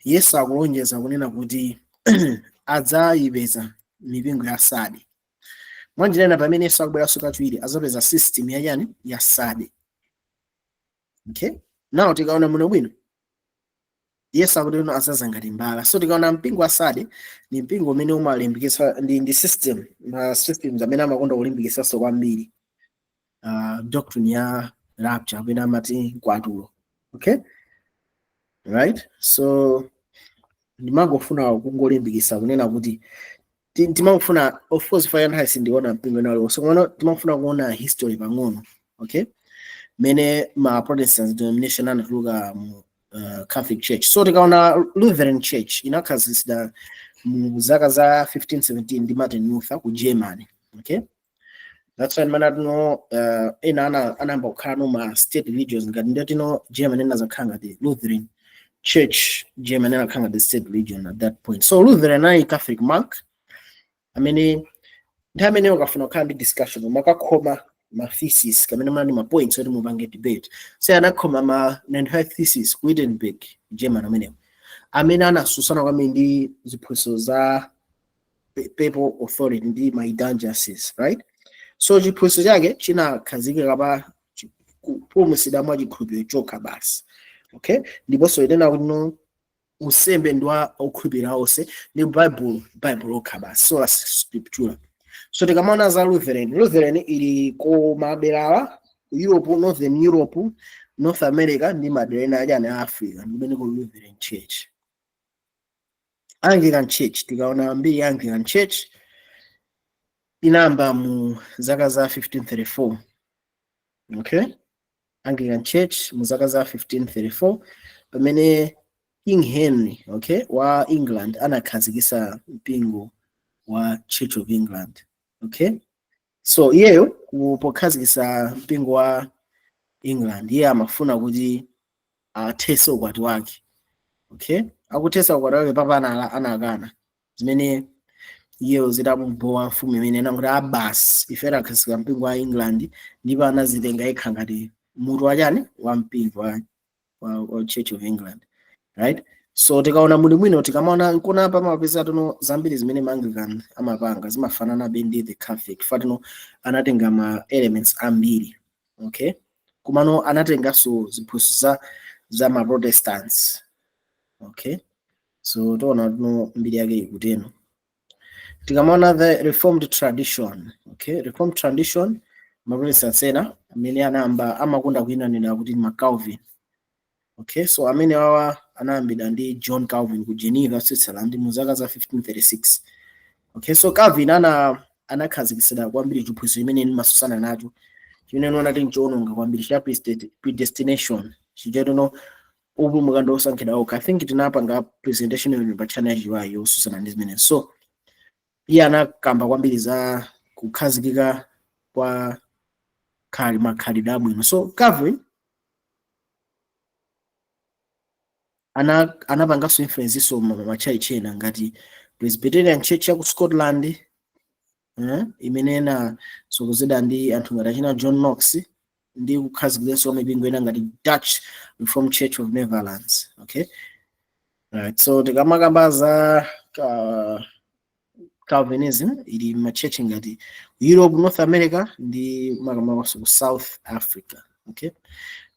Yesu akulonjeza kunena kuti adzayipeza mipingo ya Sade. Mwanjira ina, pamene Yesu akubweranso kachiwiri, azapeza system ya chani, ya Sade. Okay, now tikaona muno bwino, Yesu akuti uno azaza ngati mbala. So tikaona mpingo wa Sade ni mpingo umene umalimbikitsa ndi system, ma systems amene amakonda kulimbikitsanso kwambiri doctrine ya rapture, amene amati mkwatulo. Okay, right, so ndimangofuna kungolimbikitsa kunena kuti timangofuna, of course fire nthawi sindiona mpingo ina uliwonse, komano timangofuna kuona history pang'ono. Okay, mene ma Protestant denomination anatuluka mu Catholic Church. So tikaona Lutheran Church inakhazikitsidwa mu zaka za 1517 ndi Martin Luther ku Germany. Okay. That's why mana tino ena anayamba kukhala no ma state religions, ngati ndiyo tino Germany inazakhala ngati Lutheran Church. Germany inakhala ngati state religion at that point. So Lutheran anali Catholic monk amene nthawi imene ukafuna kukhala ndi discussion umakakhoma ma thesis kamene mali ma points oti mupange debate. So anakhoma ma 95 Thesis ku Wittenberg, Germany, amenewo amene anasusana kwambiri ndi ziphunzitso za papal authority ndi ma indulgences, right? So chiphunzitso chake chinakhazikika pa kupulumutsidwa mwa chikhulupiriro chokha basi, okay? Ndiponso inena kuti no, unsembe ndi wa okhulupirira onse, ndi Bible okha basi, sola scriptura. So tikamaona za Lutheran, Lutheran ili ku madera Europe, Northern Europe, North America ndi madera ena achani a Africa, ndimene ku Lutheran Church. Anglican Church, tikaona mbiri ya Anglican Church, inayamba mu zaka za 1534, okay? Anglican Church mu zaka za 1534, pamene King Henry, okay, wa England anakhazikitsa mpingo wa Church of England, okay? So iyeyo pokhazikitsa mpingo wa England, iye amafuna kuti athetse ukwati wake, okay? Akuthetsa ukwati wake, papa anakana, zimene iyeyo zitamubowa mfumu imene inakuti abasi ife takhazika mpingo wa England, ndipo anazitenga yekha ngati mutu wachani wa mpingo wa Church of England, right? So tikaona muli mwino, tikamaona nkona pamapeza tuno zambiri zimene ma Anglican amapanga zimafanana ndi the Catholic fatino, anatenga ma elements ambiri, okay? Kumano anatenganso ziphunzitso za ma Protestants, okay? So tiona tuno mbiri yake ikuteno. Tikamaona the Reformed tradition, okay, Reformed tradition, ma Protestants ena amene anayamba amakonda kuyinanira kuti ma Calvin, okay? So amene wawa anayambidwa ndi John Calvin ku Geneva, Switzerland, mu zaka za 1536, okay? So Calvin anakhazikitsa kwambiri chiphunzitso chimene ndimasusana nacho, chimene nonati nchowononga kwambiri, cha predestination, chichatono upulumuka ndi osankhidwa okha. I think tinapanga presentation imene pa channel yachiwayi yosusana ndi zimene. So iye anakamba kwambiri za kukhazikika kwa khali makhalidwe abwino. So Calvin anapanganso influence iso ma church ena ngati Presbyterian Church ya ku Scotland, imene inasokozedwa ndi anthu ngati achina John Knox, ndi kukhazikitsanso mipingo ina ngati Dutch Reformed Church of Netherlands, okay? Right, so tikamakamba za Calvinism, ili ma church ngati Europe, North America ndi makamakaso ku South Africa, okay?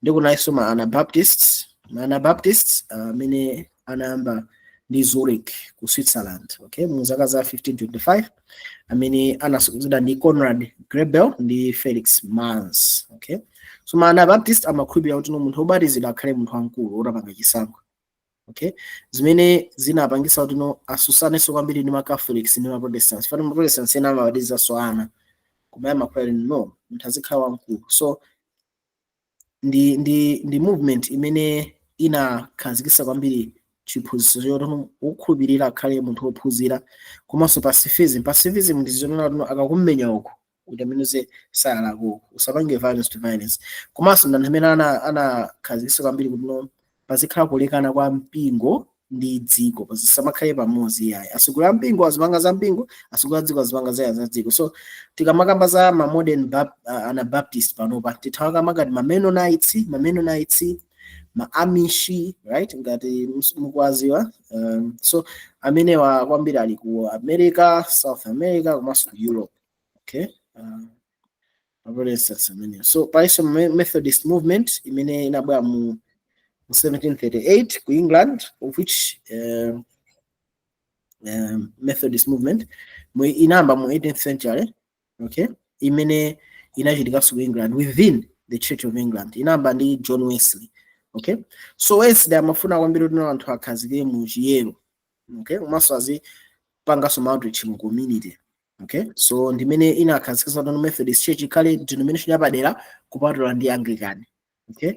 Ndi kunayinso ma Anabaptists. Ma Anabaptists amene anayamba ndi Zurich ku Switzerland, okay, mu zaka za 1525, amene anasukuzidwa ndi Conrad Grebel ndi Felix Manz, okay? So ma Anabaptist amakhulupirira kuti no, munthu wobatizidwa akhale munthu wamkulu wotapanga chisankho, okay? Zimene zinapangisa kuti no, asusanenso kwambiri ndi ma Catholics ndi ma Protestants. Fana ma Protestants ena amabatizaso ana, koma amakhulupirira no, munthu azikhala wamkulu. So ndi movement imene inakhazikitsa kwambiri chiphunzitso choti wokhulupirira akhale munthu wophunzira, komanso pacifism. Pacifism ndi zonena kuti akakummenya uku, utembenuze tsaya lako, usapange violence to violence. Komanso ndi anthu amene anakhazikitsa kwambiri kuti no, pazikhala kulekana kwa mpingo ndi dziko, pasamakhale pamodzi yayi. Atsogoleri a mpingo azipanga za mpingo, atsogoleri a dziko azipanga za dziko. So tikamakamba za ma modern Anabaptist panopa, tithawakamba ngati ma Mennonites, ma Amish, right? Ngati mukuwaziwa. So amenewa kwambiri ali ku America, South America komanso ku Europe, okay? Protestants amenewa. So palinso Methodist movement imene inabwera mu 1738 ku England, of which Methodist movement inayamba mu 18th century, okay? Imene inachitikanso ku England within the Church of England, inayamba ndi John Wesley, okay? So Wesley amafuna kwambiri kuti anthu akhazikike mu chiyero, okay? Komanso azipanganso ma outreach mu community, okay? So ndimene inakhazikitsa kuti Methodist Church ikhale denomination yapadera kupatula ndi Anglican, okay?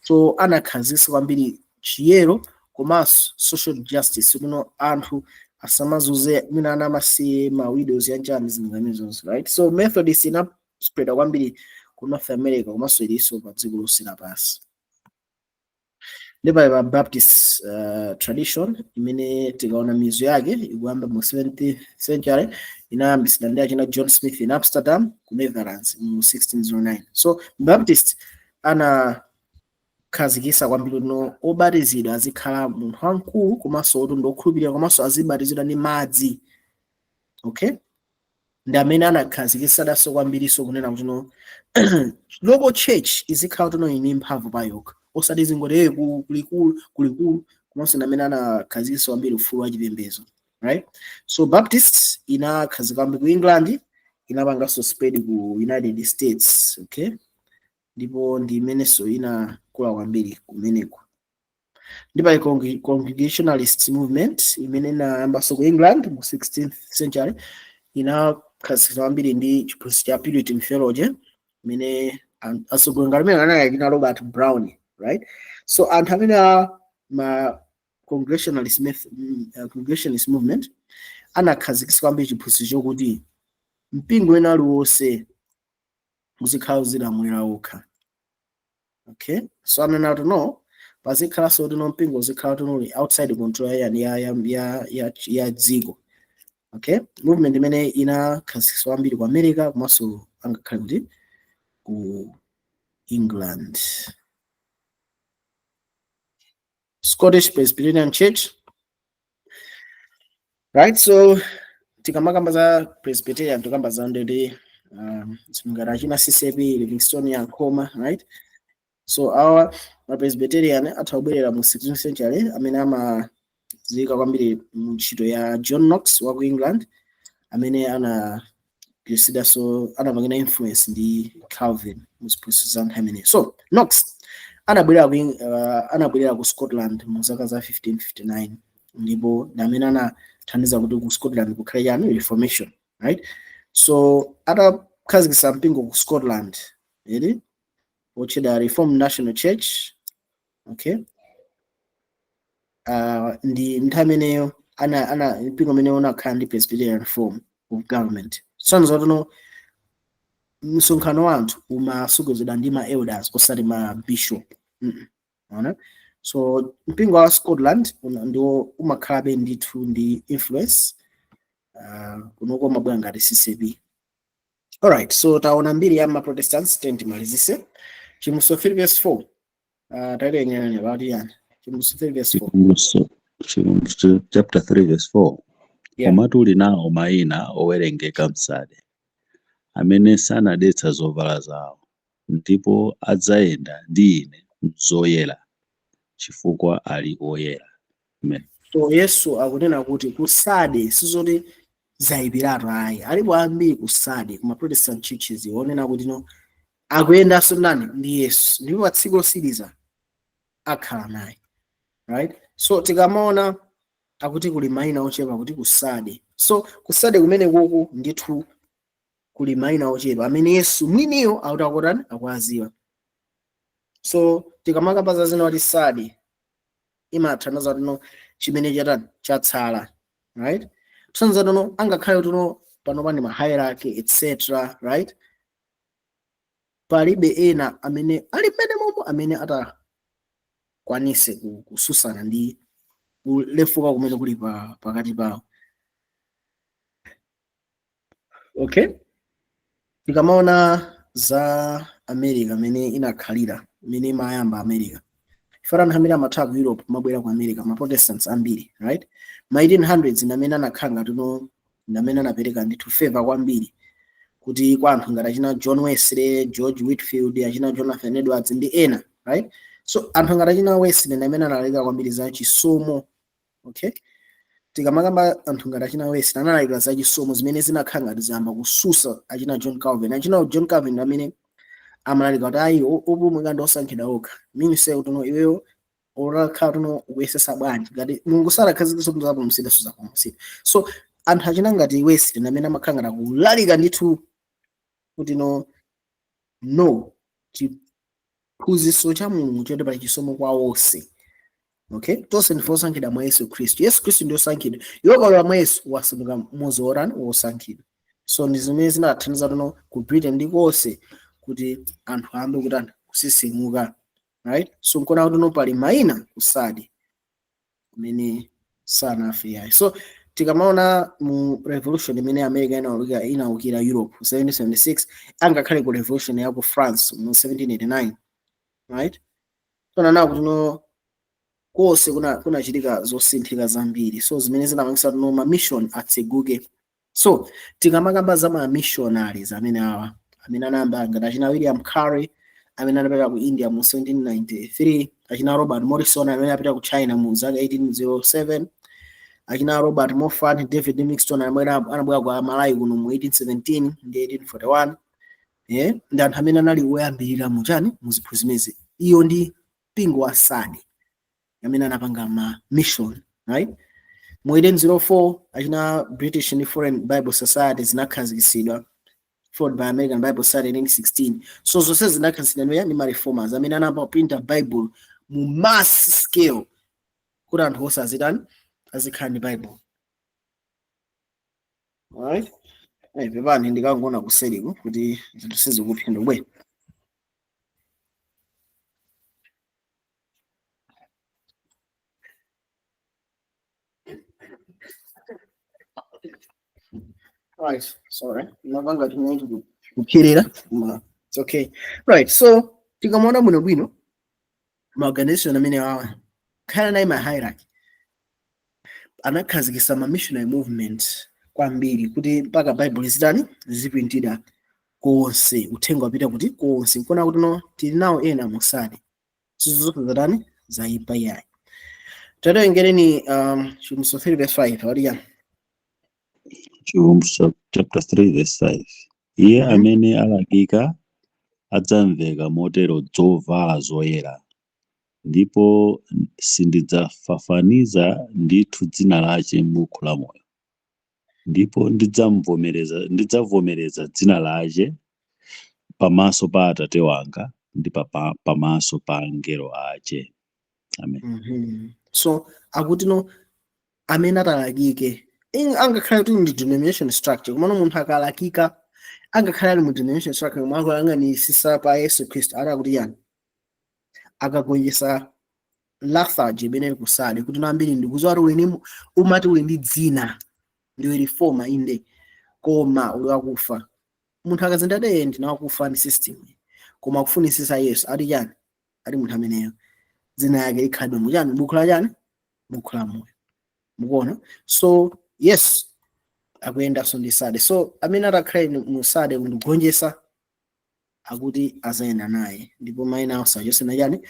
So anakhazikitsa kwambiri chiyero komanso social justice, kuno anthu asamazuze mwina ana amasiye, ma widows, yanjani, zinthu zonse, right? So Methodist ina Spread kwambiri ku North America komanso ilinso pa dziko lonse lapansi. Ndi pali pa Baptist tradition imene tikaona mizu yake ikuyamba mu 17th century, inayambitsidwa ndi achina John Smith in Amsterdam ku Netherlands mu 1609. So Baptist anakhazikitsa kwambiri no obatizidwa azikhala munthu wamkulu komanso oti ndi okhulupirira komanso azibatizidwa ndi madzi, okay? Ndi amene anakhazikitsadanso kwambiriso kunena kuti no local church izikhala kuti no ini mphamvu pa yokha, osati zingoti "Eh, kulikulu kulikulu." Komanso ndi amene anakhazikitsa kwambiri ufulu wa chipembedzo, right? So Baptist inakhazika kwambiri ku England, inapanganso spread ku United States, okay? Ndipo ndi imenenso inakula kwambiri kumeneko. Ndi pali Congregationalist movement imene inayambanso ku England mu 16th century, inakhazikitsa kwambiri ndi chiphunzitso cha Puritan theology imene atsogoleri ngati amene anali akina Robert Brown, right? So anthu amene a ma Congregationalist movement anakhazikitsa kwambiri chiphunzitso chokuti mpingo wina aliwonse uzikhala uzilamulira wokha, okay? So anena kuti no, pazikhalanso kuti no mpingo uzikhala kuti uli outside control ya dziko, okay? Movement imene inakhazikitsidwa kwambiri ku America komanso angakhale kuti ku England. Scottish Presbyterian Church, right? So tikamakamba za Presbyterian tikamba za ndende zingati achina CCAP, Livingstonia, Nkhoma, right? So awa ma Presbyterian atha kubwerera mu 16th century, amene amadziwika kwambiri mu ntchito ya John Knox wa ku England, amene anagwiritsidwanso, anapangidwa influence ndi Calvin mu ziphunzitso za nthawi imeneyo. So Knox anabwerera ku Scotland mu zaka za 1559 ndipo ndi amene anathandiza kuti ku Scotland kukhale chani? Reformation, right? So atakhazikitsa mpingo ku Scotland eri wotchedwa Reformed National Church, okay? Ndi nthawi imeneyo ana mpingo umene unakhala ndi Presbyterian form of government. So no msonkhano wa anthu umasogozedwa ndi ma elders osati ma bishop. So mpingo wa Scotland ndiwo umakhalabe ndithu ndi influence kunoko mabwera ngati CCAP. Alright, so taona mbiri ya ma Protestants. Timalizise Chivumbulutso 3 verse 4. Tayilenyerani about yani Chivumbulutso 3 verse 4. Chivumbulutso chapter 3 verse 4. Yeah. Komatu uli nawo mayina owerengeka m'Sade amene sanadetsa zovala zawo, ndipo adzayenda ndi ine m'zoyera, chifukwa ali oyera. Amen. So Yesu akunena kuti kusade sizoti zayipiratu ayi, alipo ambiri kusade kuma Protestant churches onena kuti no akuyendanso nani? Ndi Yesu, ndipo pa tsiku losiriza akhala naye, right? So tikamaona akuti kuli mayina ochepa kuti kusade, so kusade kumene kuku ndithu kuli mayina ochepa amene Yesu mwiniyo akuti akutani? Akuwaziwa. So tikamakamba za zina kuti sade imathandiza kuti no chimene chatani? Chatsala, right? Kusanza tono angakhale kuti no pano pani ma hierarchy etc, right? Palibe ena amene ali mmene momwe amene atakwanise kususana ndi kulefuka kumene kuli pakati pawo, okay? Tikamaona za America imene inakhalira, imene imayamba America, ifana anthu amene amathawa ku Europe kumabwera ku America, ma Protestants ambiri, right? Ma 1800s ndi amene anakhala ngati no ndi amene anapereka ndithu favor kwambiri kuti kwa anthu ngati achina John Wesley, George Whitfield, achina Jonathan Edwards ndi ena, right? So anthu ngati achina Wesley ndi amene analalika kwambiri za chisomo, okay? Tikamakamba anthu ngati achina Wesley analalika za chisomo zimene zinakhala ngati zayamba kususa achina John Calvin. Achina John Calvin ndi amene amalalika kuti ayi, opulumuka ndi osankhidwa okha, meaning kuti no iweyo utakhala tuno ukuyesesa bwanji, ngati Mulungu sanakhazikitse kuti zapulumutsidwa, suzapulumutsidwa. So anthu achina ngati Wesley ndi amene amakhala ngati akulalika ndithu kuti no chiphunzitso cha Mulungu choti pali chisomo kwa onse, okay? Tonse ndife osankhidwa mwa Yesu Khristu. Yesu Khristu ndi osankhidwa. Iwe ukalowa mwa Yesu wasanduka mmodzi wotani? Wosankhidwa. So ndi zimene zinathandiza tuno ku Britain ndi konse kuti anthu ayambe kutani? Kusisimuka, right? So nkona kuti no pali mayina ku Sade kumene sanafe yayi. So tikamaona mu revolution imene America inawukira Europe 1776, angakhale ku revolution ya ku France mu 1789, right? Tonana kuti no konse kunachitika zosinthika zambiri, so zimene zinapangisa no ma mission atseguke. So tikamakamba za ma missionaries amene awa amene anayamba ngati achina William Carey amene anapita ku India mu 1793, achina Robert Morrison amene anapita ku China mu zaka 1807, achina Robert Moffat, David Livingstone amene anabwera ku Malawi kuno mu 1817 ndi 1841, ndi anthu amene anali woyambirira muchani, muziphu zimezi. Iyo ndi mpingo wa Sade amene anapanga ma mission, right? Mu 1804 achina British and Foreign Bible Society zinakhazikitsidwa, followed by American Bible Society in 1916. So zonse zinakhazikitsidwa ndi ma reformers amene anayamba kuprinta Bible mu mass scale kuti anthu onse azitani? Azikhala ndi Bible, alright? Pepani, ndikangoona kuseriku kuti zinthu sizikuphinda bwe. Right, sorry. Mavanga tinyaiti kupyerera, ma it's okay. Right, so tikamaona bwino bwino ma organization amene awa khala nayi ma hierarchy anakhazikitsa ma missionary movement kwambiri kuti mpaka Bible zitani? Ziprintidwa konse, uthenga wapita kuti konse. Nkona kuti no tili nawo ena musade sizozatani zayipa yayi. Tatiwerengereni Chivumbulutso 3 verse 5 waliya. Chivumbulutso chapter 3 verse 5. Iye amene alakika adzamveka motero dzovala zoyera, ndipo sindidzafafaniza ndithu dzina lace m'buku la moyo, ndipo ndidzavomereza dzina lace pamaso pa Atate wanga ndi pamaso pa angelo ace. Amen. So akuti no amene atalakike angakhale kuti ndi denomination structure, komano munthu akalakika angakhale ali mu denomination structure koma akuyang'anisisa pa Yesu Khristu, ali akuti yani akagonjetsa lethargy imene ili kusade kuti no ambiri ndikudziwa kuti uli ndi umati uli ndi dzina, ndiwe reformer inde, koma uli wakufa. Munthu akazinda ade ndina wakufa ndi system, koma akufunisisa Yesu, ati chani? Ati munthu ameneyo dzina yake likhadwe mu chani? Buku la chani? Buku la moyo. Mukuona? So yes, akuyendanso ndi Sade. So amene atakhale mu Sade kundigonjetsa akuti azayenda naye, ndipo mayina awo sachotse na chani?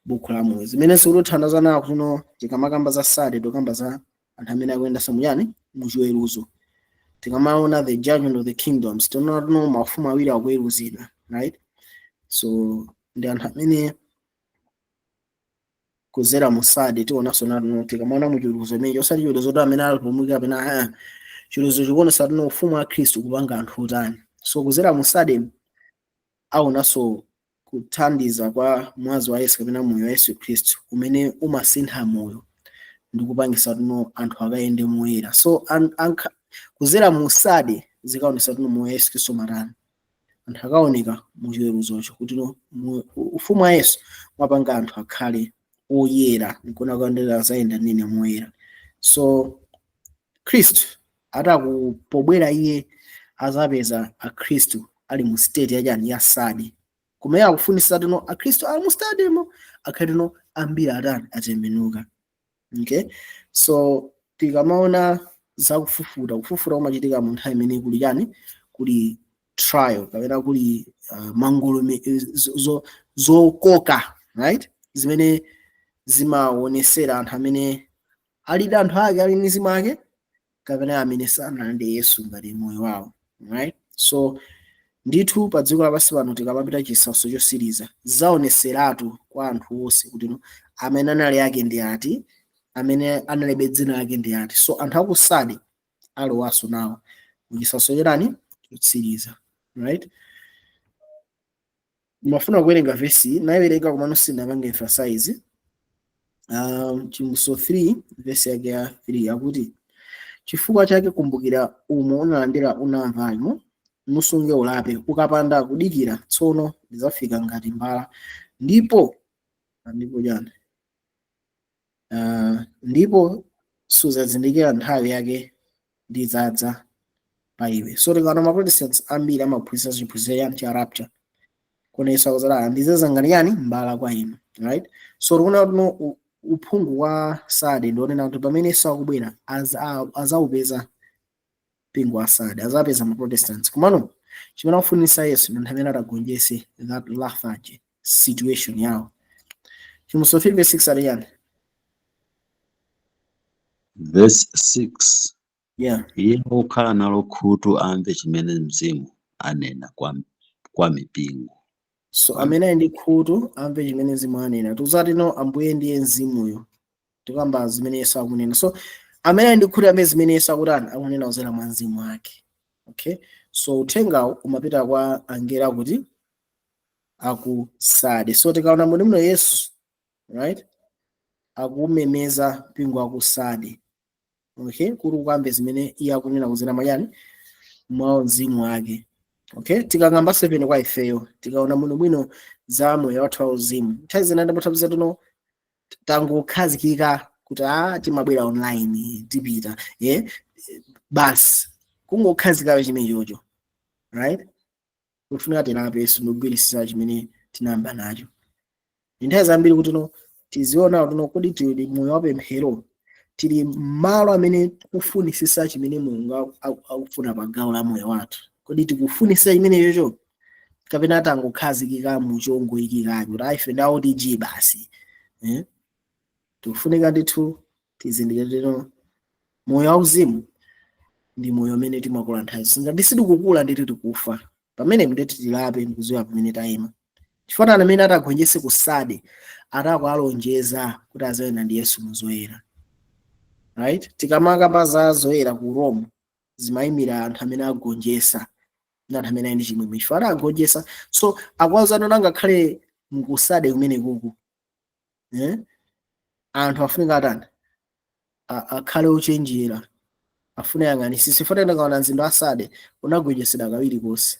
Buku la moyo. Zimene zikutithandiza nawo kuti no tikamakamba za Sade tikamba za anthu amene akuyendanso mu chani? Muchiweruzo. Tikamaona the judgment of the kingdoms, tinaona tuno mafumu awiri akuweruzidwa, right? So ndi anthu amene kuzera mu Sade tionanso natuno tikamaona muchiweruzo imenechi, osati chiweruzo kuti amene alipumuka kapena chiweruzo chikuonesa tuno ufumu wa Khristu kupanga anthu utani. So kuzera mu Sade aonanso kuthandiza kwa mwazi wa Yesu kapena moyo wa Yesu Khristu umene umasintha moyo ndi kupangisa tuno anthu akayende moyera. So kuzera mu Sade zikaonesa tuno moyo wa Yesu Khristu matani, anthu akaoneka mu chiweruzocho kuti no ufumu wa Yesu mwapanga anthu akhale oyera, nkona kuyendera azayenda nene moyera. So Khristu atakupobwera iye azapeza akhristu ali mu state yachani? Ya Sade. Kumene akufunisa tuno akhristu ali mu state mo akhale tuno ambiri atani? Atembenuka. Okay, so tikamaona zakufufuta, kufufuta kumachitika mu nthawi imene kuli chani? Kuli trial kapena kuli mangolome zokoka, right? Zimene zimaonesera anthu amene alidi anthu ake, ali mizimu ake, kapena amene sanalande Yesu ngati moyo wawo, right? So ndithu pa dziko lapansi pano tikamapita chisautso chosiriza zaoneseratu kwa anthu onse kuti no amene anali ake ndi ati, amene analibe dzina lake ndi ati. So anthu akusade alowanso nawo muchisautso chotani? Chotsiriza, right? Ndimafuna kuwerenga vesi, nayiwerenga komano sindinapange emphasize. Chivumbulutso 3 vesi yake ya 3 akuti, Chifukwa chake kumbukira umo unalandira unamvamo, nusunge ulape. Ukapanda kudikira, tsono ndidzafika ngati mbala, ndipo chani? Ndipo suzazindikira nthawi yake ndidzadza pa iwe. So tikaona ma Protestants ambiri amaphunzitsa chiphunzitso chani? Cha rapture. Kona Yesu akuzati ndidzaza ngati yani? Mbala kwa inu, right? So tikuona kuti no uphungu wa Sade ndionena kuti pamene Yesu akubwera azawupeza mpingo wa Sade, azapeza ma Protestants. Komano chimene akufunisa Yesu ndi anthu amene atagonjese that lethargy situation yawo. Chivumbulutso 3 verse 6 ali yani? Verse 6. Yeah. Iye wokhala nalo khutu amve chimene Mzimu anena kwa mipingo. So amene ali ndi khutu amve chimene Mzimu anena. Tikuzati no Ambuye ndiye Mzimuyo, tikamba zimene Yesu akunena. So amene ali ndi khutu amve zimene Yesu akutani? Akunena kudzera mwa Mzimu wake. Okay, so uthengawo umapita kwa angelo akuti akusade. So tikaona muno muno Yesu, right, akumemeza mpingo akusade, okay, kuti ukamve zimene iye akunena kudzera mwachani? Mwa Mzimu wake. Okay, tikangamba 7 kwa ifeyo, tikaona muno bwino za moyo wathu wauzimu, nthawi zina ndapothabiza tuno tangokhazikika kuti a timabwera online, tipita ye basi, kungokhazikayo chimene chocho, right? Kufunika tilape ndikugwirisisa chimene tinayamba nacho. Nthawi zambiri kuti no tiziona kuti no kodi tili moyo wapemphero, tili malo amene tikufunisisa chimene Mulungu akufuna pa gawo la moyo wathu? Kodi tikufunisisa chimene chocho kapena tangokhazikika muchongoyikikacho kuti aife ndawo tiji basi, eh? Tikufunika ndithu tizindikire tino moyo wauzimu ndi moyo umene timakula nthawi zonse. Ngati sitikukula, ndithu tikufa. Pamene ndithu tilape ndikudziwa pamene tayima, chifukwa amene atagonjese kusade atakualonjeza kuti azayenda ndi Yesu muzoyera, right? Tikamakamba za zoyera ku Rome, zimayimira anthu amene agonjesa ndi anthu amene ali ndi chimwemwe chifukwa atagonjesa. So akuwazana ngakhale mukusade kumene kuku, eh? Anthu afunika atani? Akhale ochenjera, afune yang'anisise. Funa ndakaona mzinda wa Sade unagonjetsedwa kawiri konse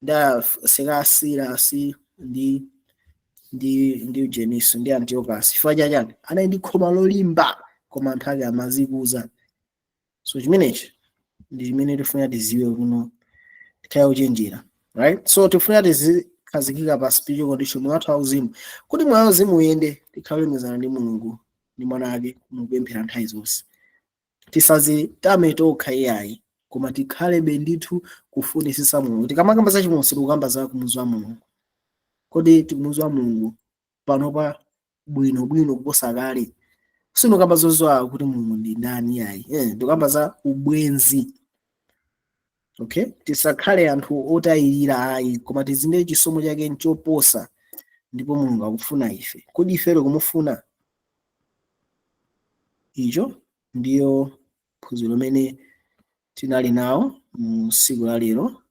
nda seka Silasi ndi Eugenius ndi Antiochus. Chifukwa chachani? Anali ndi khoma lolimba koma anthu ake amazikuza. So chimenechi ndi chimene tifuna tiziwe kuno, tikhale ochenjera, right? So tifuna tizikhazikika pa spiritual condition, moyo wathu wauzimu. Kuti moyo wauzimu uyende, tikhale olumikizana ndi Mulungu ndi Mwana wake mukupemphera nthawi zonse. Tisazitame tokha iyayi, koma tikhalebe ndithu kufunisisa Mulungu. Tikamakamba za chimwemwe, tikukamba za kumudziwa Mulungu. Kodi tikumudziwa Mulungu panopa bwinobwino kuposa kale? Sinukamba zozowa kuti Mulungu ndi ndani yayi, tikukamba za ubwenzi. Okay, tisakhale anthu otayirira ayi, koma tizindikire chisomo chake nchoposa ndipo Mulungu akufuna ife. Kodi ifero kumufuna? Icho ndiyo phunziro limene tinali nawo mu tsiku la lero.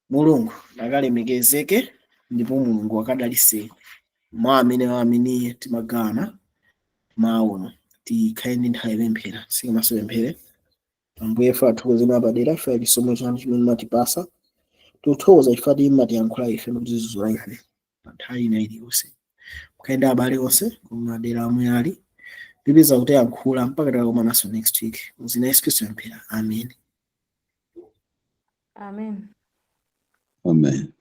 Mulungu akalemekezeke ndipo Mulungu akadalise mwa amene timagawana mawu. Tikhale ndi nthawi yopemphera, sikamaso pemphere. Ambuye, ife athokozeni apadera ife chisomo chanu chimene matipasa. Tikuthokoza chifukwa timatiyankhula ife nokutizuzula ife pa nthawi ina iliyonse. Mukayenda abale onse kumadera amwe ali pipeza kutiyankhula mpaka tikakumananso next week. Muzina Yesu Khristu pemphera, amen. Amen. Amen.